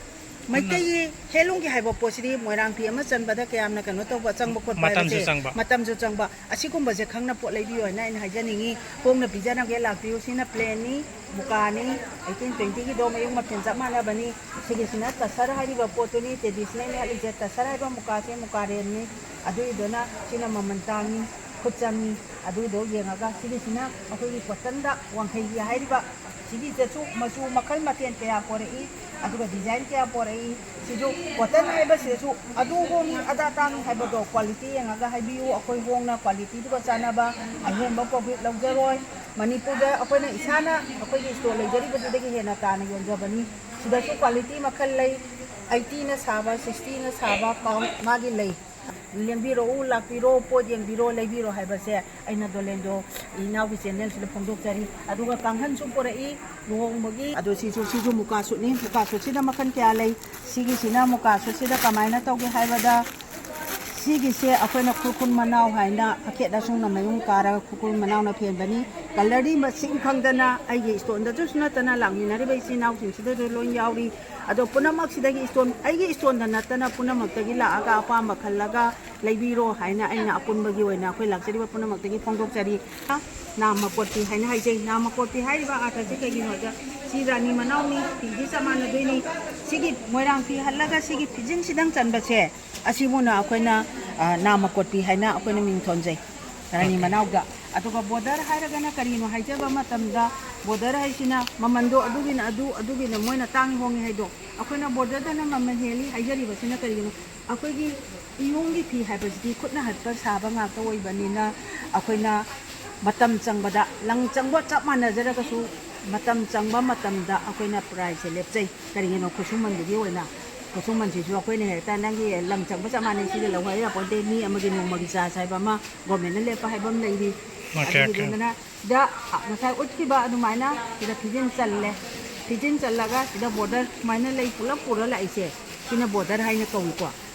ꯃꯩꯇꯩꯒꯤ ꯍꯦꯟꯂꯨꯝꯒꯤ ꯍꯥꯏꯕ ꯄꯣꯠꯁꯤꯗꯤ ꯃꯣꯏꯔꯥꯡ ꯐꯤ ꯑꯃ ꯆꯟꯕꯗ ꯀꯌꯥꯝꯅ ꯀꯩꯅꯣ ꯇꯧꯕ, ꯆꯪꯕ ꯈꯣꯠꯄ ꯃꯇꯝꯁꯨ ꯍꯥꯏꯕꯁꯦ ꯆꯪꯕ꯫ ꯃꯇꯝꯁꯨ ꯆꯪꯕ꯫ ꯑꯁꯤꯒꯨꯝꯕꯁꯦ ꯈꯪꯅ ꯄꯣꯠ ꯂꯩꯕꯤꯌꯨ ꯍꯥꯏꯅ ꯑꯩꯅ ꯍꯥꯏꯖꯅꯤꯡꯉꯤ꯫ ꯍꯣꯡꯅ ꯄꯤꯖꯅꯕꯒꯤ ꯂꯥꯛꯄꯤꯌꯨ꯫ ꯁꯤꯅ ꯄ꯭ꯂꯦꯟꯅꯤ, ꯃꯨꯀꯥꯅꯤ, ꯑꯩꯠꯇꯤꯟ ꯇ꯭ꯋꯦꯟꯇꯤꯒꯤꯗꯣ ꯃꯌꯨꯡ ꯃꯐꯦꯟ ꯆꯞ ꯃꯥꯟꯅꯕꯅꯤ꯫ ꯁꯤꯒꯤꯁꯤꯅ ꯇꯁꯔ ꯍꯥꯏꯔꯤꯕ ꯄꯣꯠꯇꯨꯅꯤ꯫ ꯇ꯭ꯔꯦꯗꯤꯁꯅꯦꯜꯅꯤ ꯍꯥꯠꯂꯤꯁꯦ꯫ ꯇꯁꯔ ꯍꯥꯏꯕ ꯃꯨꯀꯥꯁꯦ ꯃꯨꯀꯥ ꯔꯦꯟꯅꯤ꯫ ꯑꯗꯨꯏꯗꯨꯅ ꯁꯤꯅ ꯃꯃꯜ ꯇꯥꯡꯉꯤ, ꯈꯨꯠ ꯆꯪꯉꯤ꯫ ꯑꯗꯨꯏꯗꯣ ꯌꯦꯡꯉꯒ ꯁꯤꯒꯤꯁꯤꯅ ꯑꯩꯈꯣꯏꯒꯤ ꯀꯣꯇꯟꯗ ꯋꯥꯡꯈꯩꯒꯤ ꯍꯥꯏꯔꯤꯕ ꯁꯤꯒꯤꯁꯤꯗꯁꯨ ꯃꯆꯨ ꯃꯈꯜ ꯃꯊꯦꯜ ꯀꯌꯥ ꯄꯣꯔꯛꯏ, ꯑꯗꯨꯒ ꯗꯤꯖꯥꯏꯟ ꯀꯌꯥ ꯄꯣꯔꯛꯏ꯫ ꯁꯤꯁꯨ ꯀꯣꯇꯟ ꯍꯥꯏꯕꯁꯤꯗꯁꯨ ꯑꯗꯨ ꯍꯣꯡꯉꯤ ꯑꯗꯥ ꯇꯥꯡꯉꯤ ꯍꯥꯏꯕꯗꯣ ꯀ꯭ꯋꯥꯂꯤꯇꯤ ꯌꯦꯡꯉꯒ ꯍꯥꯏꯕꯤꯌꯨ꯫ ꯑꯩꯈꯣꯏ ꯍꯣꯡꯅ ꯀ꯭ꯋꯥꯂꯤꯇꯤꯗꯨꯒ ꯆꯥꯟꯅꯕ ꯑꯍꯦꯟꯕ ꯄ꯭ꯔꯣꯐꯤꯠ ꯂꯧꯖꯔꯣꯏ꯫ ꯃꯅꯤꯄꯨꯔꯗ ꯑꯩꯈꯣꯏꯅ ꯏꯁꯥꯅ ꯑꯩꯈꯣꯏꯒꯤ ꯁ꯭ꯇꯣꯔ ꯂꯩꯖꯔꯤꯕꯗꯨꯗꯒꯤ ꯍꯦꯟꯅ ꯇꯥꯅ ꯌꯣꯟꯖꯕꯅꯤ꯫ ꯁꯤꯗꯁꯨ ꯀ꯭ꯋꯥꯂꯤꯇꯤ ꯃꯈꯜ ꯂꯩ꯫ ꯑꯩꯠꯇꯤꯅ ꯁꯥꯕ, ꯁꯤꯛꯁꯇꯤꯅ ꯁꯥꯕ ꯀꯥꯎꯟ ꯃꯥꯒꯤ ꯂꯩ꯫ ꯂꯦꯡꯕꯤꯔꯛꯎ, ꯂꯥꯛꯄꯤꯔꯣ, ꯄꯣꯠ ꯌꯦꯡꯕꯤꯔꯣ, ꯂꯩꯕꯤꯔꯣ ꯍꯥꯏꯕꯁꯦ ꯑꯩꯅ ꯗꯣꯂꯦꯟꯗꯣ ꯏꯅꯥꯎꯒꯤ ꯆꯦꯅꯦꯜꯁꯤꯗ ꯐꯣꯡꯗꯣꯛꯆꯔꯤ꯫ ꯑꯗꯨꯒ ꯀꯥꯡꯈꯟꯁꯨ ꯄꯨꯔꯛꯏ ꯂꯨꯍꯣꯡꯕꯒꯤ꯫ ꯑꯗꯣ ꯁꯤꯁꯨ, ꯁꯤꯁꯨ ꯃꯨꯀꯥ ꯁꯨꯠꯅꯤ꯫ ꯃꯨꯀꯥ ꯁꯨꯠꯁꯤꯗ ꯃꯈꯜ ꯀꯌꯥ ꯂꯩ꯫ ꯁꯤꯒꯤꯁꯤꯅ ꯃꯨꯀꯥ ꯁꯨꯠꯁꯤꯗ ꯀꯃꯥꯏꯅ ꯇꯧꯒꯦ ꯍꯥꯏꯕꯗ, ꯁꯤꯒꯤꯁꯦ ꯑꯩꯈꯣꯏꯅ ꯈꯨꯔꯈꯨꯜ ꯃꯅꯥꯎ ꯍꯥꯏꯅ ꯑꯈꯦꯠ ꯑꯁꯨꯡꯅ ꯃꯌꯨꯡ ꯀꯥꯔꯒ ꯈꯨꯔꯈꯨꯜ ꯃꯅꯥꯎꯅ ꯐꯦꯟꯕꯅꯤ꯫ ꯀꯂꯔꯗꯤ ꯃꯁꯤꯡ ꯈꯪꯗꯅ ꯑꯩꯒꯤ ꯏꯁꯇꯣꯟꯗꯁꯨ ꯅꯠꯇꯅ ꯂꯥꯛꯃꯤꯟꯅꯔꯤꯕ ꯏꯆꯤꯜ ꯏꯅꯥꯎꯁꯤꯡꯁꯤꯗꯁꯨ ꯂꯣꯏ ꯌꯥꯎꯔꯤ꯫ ꯑꯗꯣ ꯄꯨꯝꯅꯃꯛꯁꯤꯗꯒꯤ ꯏꯁꯇꯣꯟ, ꯑꯩꯒꯤ ꯏꯁꯇꯣꯟꯗ ꯅꯠꯇꯅ ꯄꯨꯝꯅꯃꯛꯇꯒꯤ ꯂꯥꯛꯑꯒ ꯑꯄꯥꯝꯕ ꯈꯜꯂꯒ ꯂꯩꯕꯤꯔꯣ ꯍꯥꯏꯅ ꯑꯩꯅ ꯑꯄꯨꯟꯕꯒꯤ ꯑꯣꯏꯅ ꯑꯩꯈꯣꯏ ꯂꯥꯛꯆꯔꯤꯕ ꯄꯨꯝꯅꯃꯛꯇꯒꯤ ꯐꯣꯡꯗꯣꯛꯆꯔꯤ꯫ ꯅꯥꯝꯃ ꯀꯣꯠꯄꯤ ꯍꯥꯏꯅ ꯍꯥꯏꯖꯩ꯫ ꯅꯥꯝꯃ ꯀꯣꯠꯄꯤ ꯍꯥꯏꯔꯤꯕ ꯑꯥꯔꯊꯁꯤ ꯀꯩꯒꯤꯅꯣꯗ, ꯁꯤ ꯔꯥꯅꯤ ꯃꯅꯥꯎꯅꯤ, ꯐꯤꯗꯤ ꯆꯞ ꯃꯥꯟꯅꯗꯣꯏꯅꯤ꯫ ꯁꯤꯒꯤ ꯃꯣꯏꯔꯥꯡ ꯐꯤ ꯍꯜꯂꯒ ꯁꯤꯒꯤ ꯐꯤꯖꯤꯟꯁꯤꯗꯪ ꯆꯟꯕꯁꯦ, ꯑꯁꯤꯕꯨꯅ ꯑꯩꯈꯣꯏꯅ, ꯑ, ꯅꯥꯝꯃ ꯀꯣꯠꯄꯤ ꯍꯥꯏꯅ ꯑꯩꯈꯣꯏꯅ ꯃꯤꯡ ꯊꯣꯟꯖꯩ ꯔꯥꯅꯤ ꯃꯅꯥꯎꯗ꯫ ꯑꯗꯨꯒ ꯕꯣꯔꯗꯔ ꯍꯥꯏꯔꯒꯅ ꯀꯔꯤꯅꯣ ꯍꯥꯏꯖꯕ ꯃꯇꯝꯗ, ꯕꯣꯔꯗꯔ ꯍꯥꯏꯁꯤꯅ ꯃꯃꯟꯗꯣ ꯑꯗꯨꯒꯤꯅ ꯑꯗꯨ, ꯑꯗꯨꯒꯤꯅ ꯃꯣꯏꯅ ꯇꯥꯡꯉꯤ ꯍꯣꯡꯉꯤ ꯍꯥꯏꯗꯣ, ꯑꯩꯈꯣꯏꯅ ꯕꯣꯔꯗꯔꯗꯅ ꯃꯃꯜ ꯍꯦꯜꯂꯤ ꯍꯥꯏꯖꯔꯤꯕꯁꯤꯅ ꯀꯔꯤꯒꯤꯅꯣ? ꯑꯩꯈꯣꯏꯒꯤ ꯏꯌꯣꯡꯒꯤ ꯐꯤ ꯍꯥꯏꯕꯁꯤꯗꯤ ꯈꯨꯠꯅ ꯍꯛꯄ ꯁꯥꯕ ꯉꯥꯛꯇ ꯑꯣꯏꯕꯅꯤꯅ, ꯑꯩꯈꯣꯏꯅ ꯃꯇꯝ ꯆꯪꯕꯗ, ꯂꯪ ꯆꯪꯕ ꯆꯞ ꯃꯥꯟꯅꯖꯔꯒꯁꯨ, ꯃꯇꯝ ꯆꯪꯕ ꯃꯇꯝꯗ ꯑꯩꯈꯣꯏꯅ ꯄ꯭ꯔꯥꯏꯁꯁꯦ ꯂꯦꯞꯆꯩ꯫ ꯀꯔꯤꯒꯤꯅꯣ? ꯈꯨꯠꯁꯨꯃꯟꯗꯨꯒꯤ ꯑꯣꯏꯅ꯫ ꯈꯨꯠꯁꯨꯃꯟꯁꯤꯁꯨ ꯑꯩꯈꯣꯏꯅ ꯍꯦꯛꯇ ꯅꯪꯒꯤ ꯂꯪ ꯆꯪꯕ ꯆꯞ ꯃꯥꯟꯅꯩ, ꯁꯤꯗ ꯂꯧ ꯍꯥꯏ ꯌꯥꯄꯣꯟꯇꯦ꯫ ꯃꯤ ꯑꯃꯒꯤ ꯅꯣꯡꯃꯒꯤ ꯆꯥꯔꯖ ꯍꯥꯏꯕ ꯑꯃ ꯒꯣꯔꯃꯦꯟꯅ ꯂꯦꯞꯄ ꯍꯥꯏꯕ ꯑꯃ ꯂꯩꯔꯤ꯫ Okay, okay. ꯑꯗꯨꯒꯤꯗꯨꯅ ꯁꯤꯗ ꯉꯁꯥꯏ ꯎꯠꯈꯤꯕ ꯑꯗꯨꯃꯥꯏꯅ ꯁꯤꯗ ꯐꯤꯖꯤꯟ ꯆꯜꯂꯦ꯫ ꯐꯤꯖꯤꯟ ꯆꯜꯂꯒ ꯁꯤꯗ ꯕꯣꯔꯗꯔ ꯁꯨꯃꯥꯏꯅ ꯂꯩ ꯄꯨꯂꯞ ꯄꯨꯔ ꯂꯥꯛꯏꯁꯦ, ꯁꯤꯅ ꯕꯣꯔꯗꯔ ꯍꯥꯏꯅ ꯀꯧꯏꯀꯣ꯫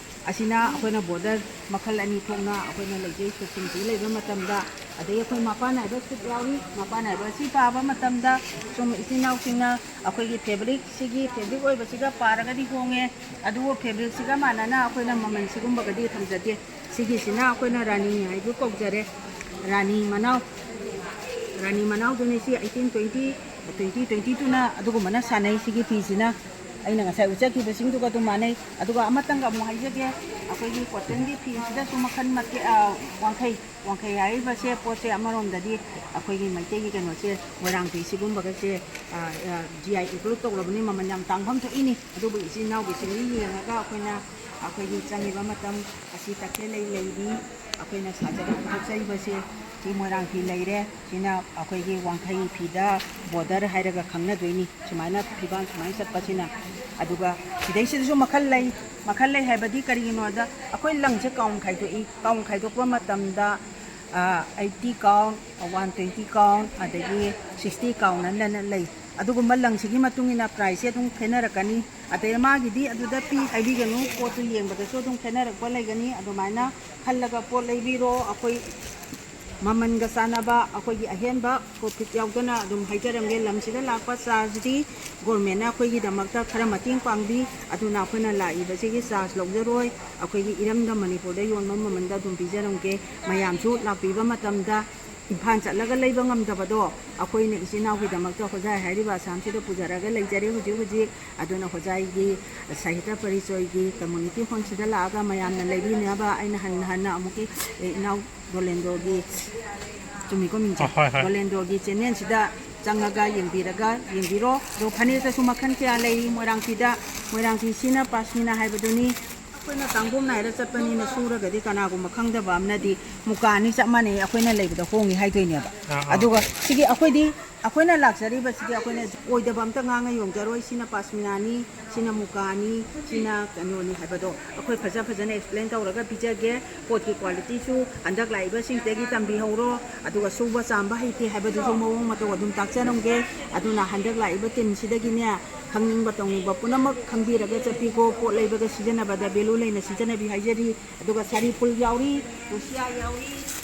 ꯑꯁꯤꯅ ꯑꯩꯈꯣꯏꯅ ꯕꯣꯔꯗꯔ ꯃꯈꯜ ꯑꯅꯤ ꯊꯣꯛꯅ ꯑꯩꯈꯣꯏꯅ ꯂꯩꯖꯩ꯫ ꯁꯨꯠꯁꯤꯡꯁꯤ ꯂꯩꯕ ꯃꯇꯝꯗ, ꯑꯗꯒꯤ ꯑꯩꯈꯣꯏ ꯃꯄꯥꯟ ꯅꯥꯏꯕ ꯁꯨꯠ ꯌꯥꯎꯔꯤ꯫ ꯃꯄꯥꯟ ꯅꯥꯏꯕ ꯑꯁꯤ ꯄꯥꯕ ꯃꯇꯝꯗ ꯁꯨꯝ ꯏꯆꯤꯟ ꯏꯅꯥꯎꯁꯤꯡꯅ ꯑꯩꯈꯣꯏꯒꯤ ꯐꯦꯕ꯭ꯔꯤꯛ, ꯁꯤꯒꯤ ꯐꯦꯕ꯭ꯔꯤꯛ ꯑꯣꯏꯕꯁꯤꯒ ꯄꯥꯔꯒꯗꯤ ꯍꯣꯡꯉꯦ, ꯑꯗꯨꯕꯨ ꯐꯦꯕ꯭ꯔꯤꯛꯁꯤꯒ ꯃꯥꯟꯅꯅ ꯑꯩꯈꯣꯏꯅ ꯃꯃꯜ ꯁꯤꯒꯨꯝꯕꯒꯗꯤ ꯊꯝꯖꯗꯦ꯫ ꯁꯤꯒꯤꯁꯤꯅ ꯑꯩꯈꯣꯏꯅ ꯔꯥꯅꯤ ꯍꯥꯏꯕ ꯀꯧꯖꯔꯦ꯫ ꯔꯥꯅꯤ ꯃꯅꯥꯎ, ꯔꯥꯅꯤ ꯃꯅꯥꯎꯗꯨꯅꯤ꯫ ꯁꯤ eighteen twenty, twenty twenty two ꯅ ꯑꯗꯨꯒꯨꯝꯕꯅ ꯁꯥꯟꯅꯩ꯫ ꯁꯤꯒꯤ ꯐꯤꯁꯤꯅ ꯑꯩꯅ ꯉꯁꯥꯏ ꯎꯠꯆꯈꯤꯕꯁꯤꯡꯗꯨꯒ ꯑꯗꯨꯝ ꯃꯥꯟꯅꯩ꯫ ꯑꯗꯨꯒ ꯑꯃꯇꯪꯒ ꯑꯃꯨꯛ ꯍꯥꯏꯖꯒꯦ, ꯑꯩꯈꯣꯏꯒꯤ ꯀꯣꯇꯟꯒꯤ ꯐꯤꯁꯤꯗꯁꯨ ꯃꯈꯜ ꯃꯊꯦ-, ꯑ, ꯋꯥꯡꯈꯩ, ꯋꯥꯡꯈꯩ ꯍꯥꯏꯔꯤꯕꯁꯦ ꯄꯣꯠꯁꯦ ꯑꯃꯔꯣꯝꯗꯗꯤ ꯑꯩꯈꯣꯏꯒꯤ ꯃꯩꯇꯩꯒꯤ ꯀꯩꯅꯣꯁꯦ, ꯃꯣꯏꯔꯥꯡ ꯐꯤ ꯁꯤꯒꯨꯝꯕꯒꯁꯦ, ꯑ, ꯑ, G I include ꯇꯧꯔꯕꯅꯤ, ꯃꯃꯜ ꯌꯥꯝ ꯇꯥꯡꯐꯝ ꯊꯣꯛꯏꯅꯤ꯫ ꯑꯗꯨꯕꯨ ꯏꯆꯤꯟ ꯏꯅꯥꯎꯒꯤ ꯁꯤꯡꯅꯤ ꯌꯦꯡꯉꯒ ꯑꯩꯈꯣꯏꯅ ꯑꯩꯈꯣꯏꯒꯤ ꯆꯪꯉꯤꯕ ꯃꯇꯝ ꯑꯁꯤ ꯇꯈꯦꯜ ꯂꯩ ꯂꯩꯔꯤ꯫ ꯑꯩꯈꯣꯏꯅ ꯁꯥꯖꯔꯤꯕ, ꯄꯨꯊꯣꯛꯆꯔꯤꯕꯁꯦ ꯁꯤ ꯃꯣꯏꯔꯥꯡ ꯐꯤ ꯂꯩꯔꯦ꯫ ꯁꯤꯅ ꯑꯩꯈꯣꯏꯒꯤ ꯋꯥꯡꯈꯩ ꯐꯤꯗ ꯕꯣꯔꯗꯔ ꯍꯥꯏꯔꯒ ꯈꯪꯅꯗꯣꯏꯅꯤ꯫ ꯁꯨꯃꯥꯏꯅ ꯐꯤꯕꯥꯜ ꯁꯨꯃꯥꯏꯅ ꯆꯠꯄꯁꯤꯅ꯫ ꯑꯗꯨꯒ ꯁꯤꯗꯩꯁꯤꯗꯁꯨ ꯃꯈꯜ ꯂꯩ꯫ ꯃꯈꯜ ꯂꯩ ꯍꯥꯏꯕꯗꯤ ꯀꯔꯤꯒꯤꯅꯣꯗ, ꯑꯩꯈꯣꯏ ꯂꯪꯁꯦ ꯀꯥꯎꯟ ꯈꯥꯏꯗꯣꯛꯏ꯫ ꯀꯥꯎꯟ ꯈꯥꯏꯗꯣꯛꯄ ꯃꯇꯝꯗ ꯑꯩꯠꯇꯤ ꯀꯥꯎꯟ, ꯋꯥꯟ ꯇ꯭ꯋꯦꯟꯇꯤ ꯀꯥꯎꯟ, ꯑꯗꯒꯤ ꯁꯤꯛꯁꯇꯤ ꯀꯥꯎꯟ ꯑꯅ ꯂꯩ꯫ ꯑꯗꯨꯒꯨꯝꯕ ꯂꯪꯁꯤꯒꯤ ꯃꯇꯨꯡ ꯏꯟꯅ ꯄ꯭ꯔꯥꯏꯁꯁꯦ ꯑꯗꯨꯝ ꯈꯦꯠꯅꯔꯛꯀꯅꯤ꯫ ꯑꯗꯩ ꯃꯥꯒꯤꯗꯤ ꯑꯗꯨꯗ ꯄꯤ ꯍꯥꯏꯕꯤꯒꯅꯨ, ꯄꯣꯠꯇꯨ ꯌꯦꯡꯕꯗꯁꯨ ꯑꯗꯨꯝ ꯈꯦꯠꯅꯔꯛꯄ ꯂꯩꯒꯅꯤ꯫ ꯑꯗꯨꯃꯥꯏꯅ ꯈꯜꯂꯒ ꯄꯣꯠ ꯂꯩꯕꯤꯔꯣ꯫ ꯑꯩꯈꯣꯏ ꯃꯃꯜꯒ ꯆꯥꯟꯅꯕ, ꯑꯩꯈꯣꯏꯒꯤ ꯑꯍꯦꯟꯕ ꯄ꯭ꯔꯣꯐꯤꯠ ꯌꯥꯎꯗꯅ ꯑꯗꯨꯝ ꯍꯥꯏꯖꯔꯝꯒꯦ꯫ ꯂꯝꯁꯤꯗ ꯂꯥꯛꯄ ꯆꯥꯔꯖꯇꯤ ꯒꯣꯔꯃꯦꯟꯅ ꯑꯩꯈꯣꯏꯒꯤꯗꯃꯛꯇ ꯈꯔ ꯃꯇꯦꯡ ꯄꯥꯡꯕꯤ꯫ ꯑꯗꯨꯅ ꯑꯩꯈꯣꯏꯅ ꯂꯥꯛꯏꯕꯁꯤꯒꯤ ꯆꯥꯔꯖ ꯂꯧꯖꯔꯣꯏ꯫ ꯑꯩꯈꯣꯏꯒꯤ ꯏꯔꯝꯗꯝ ꯃꯅꯤꯄꯨꯔꯗ ꯌꯣꯟꯕ ꯃꯃꯜꯗ ꯑꯗꯨꯝ ꯄꯤꯖꯔꯝꯒꯦ꯫ ꯃꯌꯥꯝꯁꯨ ꯂꯥꯛꯄꯤꯕ ꯃꯇꯝꯗ ꯏꯝꯐꯥꯜ ꯆꯠꯂꯒ ꯂꯩꯕ ꯉꯝꯗꯕꯗꯣ ꯑꯩꯈꯣꯏꯅ ꯏꯆꯤꯟ ꯏꯅꯥꯎꯒꯤꯗꯃꯛꯇ ꯍꯣꯖꯥꯏ ꯍꯥꯏꯔꯤꯕ ꯑꯁꯥꯝꯁꯤꯗ ꯄꯨꯖꯔꯒ ꯂꯩꯖꯔꯦ ꯍꯧꯖꯤꯛ ꯍꯧꯖꯤꯛ꯫ ꯑꯗꯨꯅ ꯍꯣꯖꯥꯏꯒꯤ ꯁꯥꯍꯤꯇ꯭ꯌ ꯄꯔꯤꯆꯣꯏꯒꯤ ꯀꯝꯃ꯭ꯌꯨꯅꯤꯇꯤ ꯍꯣꯜꯁꯤꯗ ꯂꯥꯛꯑꯒ ꯃꯌꯥꯝꯅ ꯂꯩꯕꯤꯅꯕ ꯑꯩꯅ ꯍꯟꯅ ꯍꯟꯅ ꯑꯃꯨꯛꯀꯤ, ꯑꯦ, ꯏꯅꯥꯎ ꯗꯣꯂꯦꯟꯗ꯭ꯔꯣꯒꯤ, ꯆꯨꯝꯃꯤꯀꯣ ꯃꯤꯡꯁꯦ? ꯑ, ꯍꯣꯏ, ꯍꯣꯏ꯫ ꯗꯣꯂꯦꯟꯗ꯭ꯔꯣꯒꯤ ꯆꯦꯅꯦꯜꯁꯤꯗ ꯆꯪꯉꯒ ꯌꯦꯡꯕꯤꯔꯒ ꯌꯦꯡꯕꯤꯔꯣ꯫ ꯑꯗꯣ ꯐꯅꯦꯛꯇꯁꯨ ꯃꯈꯜ ꯀꯌꯥ ꯂꯩꯔꯤ꯫ ꯃꯣꯏꯔꯥꯡ ꯐꯤꯗ, ꯃꯣꯏꯔꯥꯡ ꯐꯤ ꯁꯤꯅ ꯄꯥꯁꯃꯤꯅꯥ ꯍꯥꯏꯕꯗꯨꯅꯤ꯫ ꯑꯩꯈꯣꯏꯅ ꯇꯥꯡꯒꯣꯝ ꯅꯥꯏꯔ ꯆꯠꯄꯅꯤꯅ ꯁꯨꯔꯒꯗꯤ ꯀꯅꯥꯒꯨꯝꯕ ꯈꯪꯗꯕ ꯑꯃꯅꯗꯤ ꯃꯨꯀꯥꯅꯤ ꯆꯞ ꯃꯥꯟꯅꯩ, ꯑꯩꯈꯣꯏꯅ ꯂꯩꯕꯗ ꯍꯣꯡꯉꯤ ꯍꯥꯏꯗꯣꯏꯅꯦꯕ꯫ ꯑꯥ, ꯑꯥ꯫ ꯑꯗꯨꯒ ꯁꯤꯒꯤ ꯑꯩꯈꯣꯏꯗꯤ, ꯑꯩꯈꯣꯏꯅ ꯂꯥꯛꯆꯔꯤꯕꯁꯤꯗꯤ ꯑꯩꯈꯣꯏꯅ ꯑꯣꯏꯗꯕ ꯑꯝꯇ ꯉꯥꯡꯉ ꯌꯣꯡꯖꯔꯣꯏ꯫ ꯁꯤꯅ ꯄꯥꯁꯃꯤꯅꯥꯅꯤ, ꯁꯤꯅ ꯃꯨꯀꯥꯅꯤ, ꯁꯤꯅ ꯀꯩꯅꯣꯅꯤ ꯍꯥꯏꯕꯗꯣ ꯑꯩꯈꯣꯏ ꯐꯖ ꯐꯖꯅ ꯑꯦꯛꯁꯄ꯭ꯂꯦꯟ ꯇꯧꯔꯒ ꯄꯤꯖꯒꯦ꯫ ꯄꯣꯠꯀꯤ ꯀ꯭ꯋꯥꯂꯤꯇꯤꯁꯨ ꯍꯟꯗꯛ ꯂꯥꯛꯏꯕꯁꯤꯡꯗꯒꯤ ꯇꯝꯕꯤꯍꯧꯔꯣ꯫ ꯑꯗꯨꯒ ꯁꯨꯕ ꯆꯥꯝꯕ ꯍꯩꯇꯦ ꯍꯥꯏꯕꯗꯨꯁꯨ ꯃꯑꯣꯡ ꯃꯇꯧ ꯑꯗꯨꯝ ꯇꯥꯛꯆꯔꯝꯒꯦ꯫ ꯑꯗꯨꯅ ꯍꯟꯗꯛ ꯂꯥꯛꯏꯕ ꯇꯤꯝꯁꯤꯗꯒꯤꯅꯦ, ꯈꯪꯅꯤꯡꯕ ꯇꯧꯅꯤꯡꯕ ꯄꯨꯝꯅꯃꯛ ꯈꯪꯕꯤꯔꯒ ꯆꯠꯄꯤꯀꯣ꯫ ꯄꯣꯠ ꯂꯩꯕꯗ ꯁꯤꯖꯤꯟꯅꯕꯗ ꯚꯦꯂꯨ ꯂꯩꯅ ꯁꯤꯖꯤꯟꯅꯕꯤꯌꯨ ꯍꯥꯏꯖꯔꯤ꯫ ꯑꯗꯨꯒ ꯁꯥꯔꯤ ꯐꯨꯜ ꯌꯥꯎꯔꯤ, ꯀ꯭ꯔꯣꯁꯤꯌꯥ ꯌꯥꯎꯔꯤ,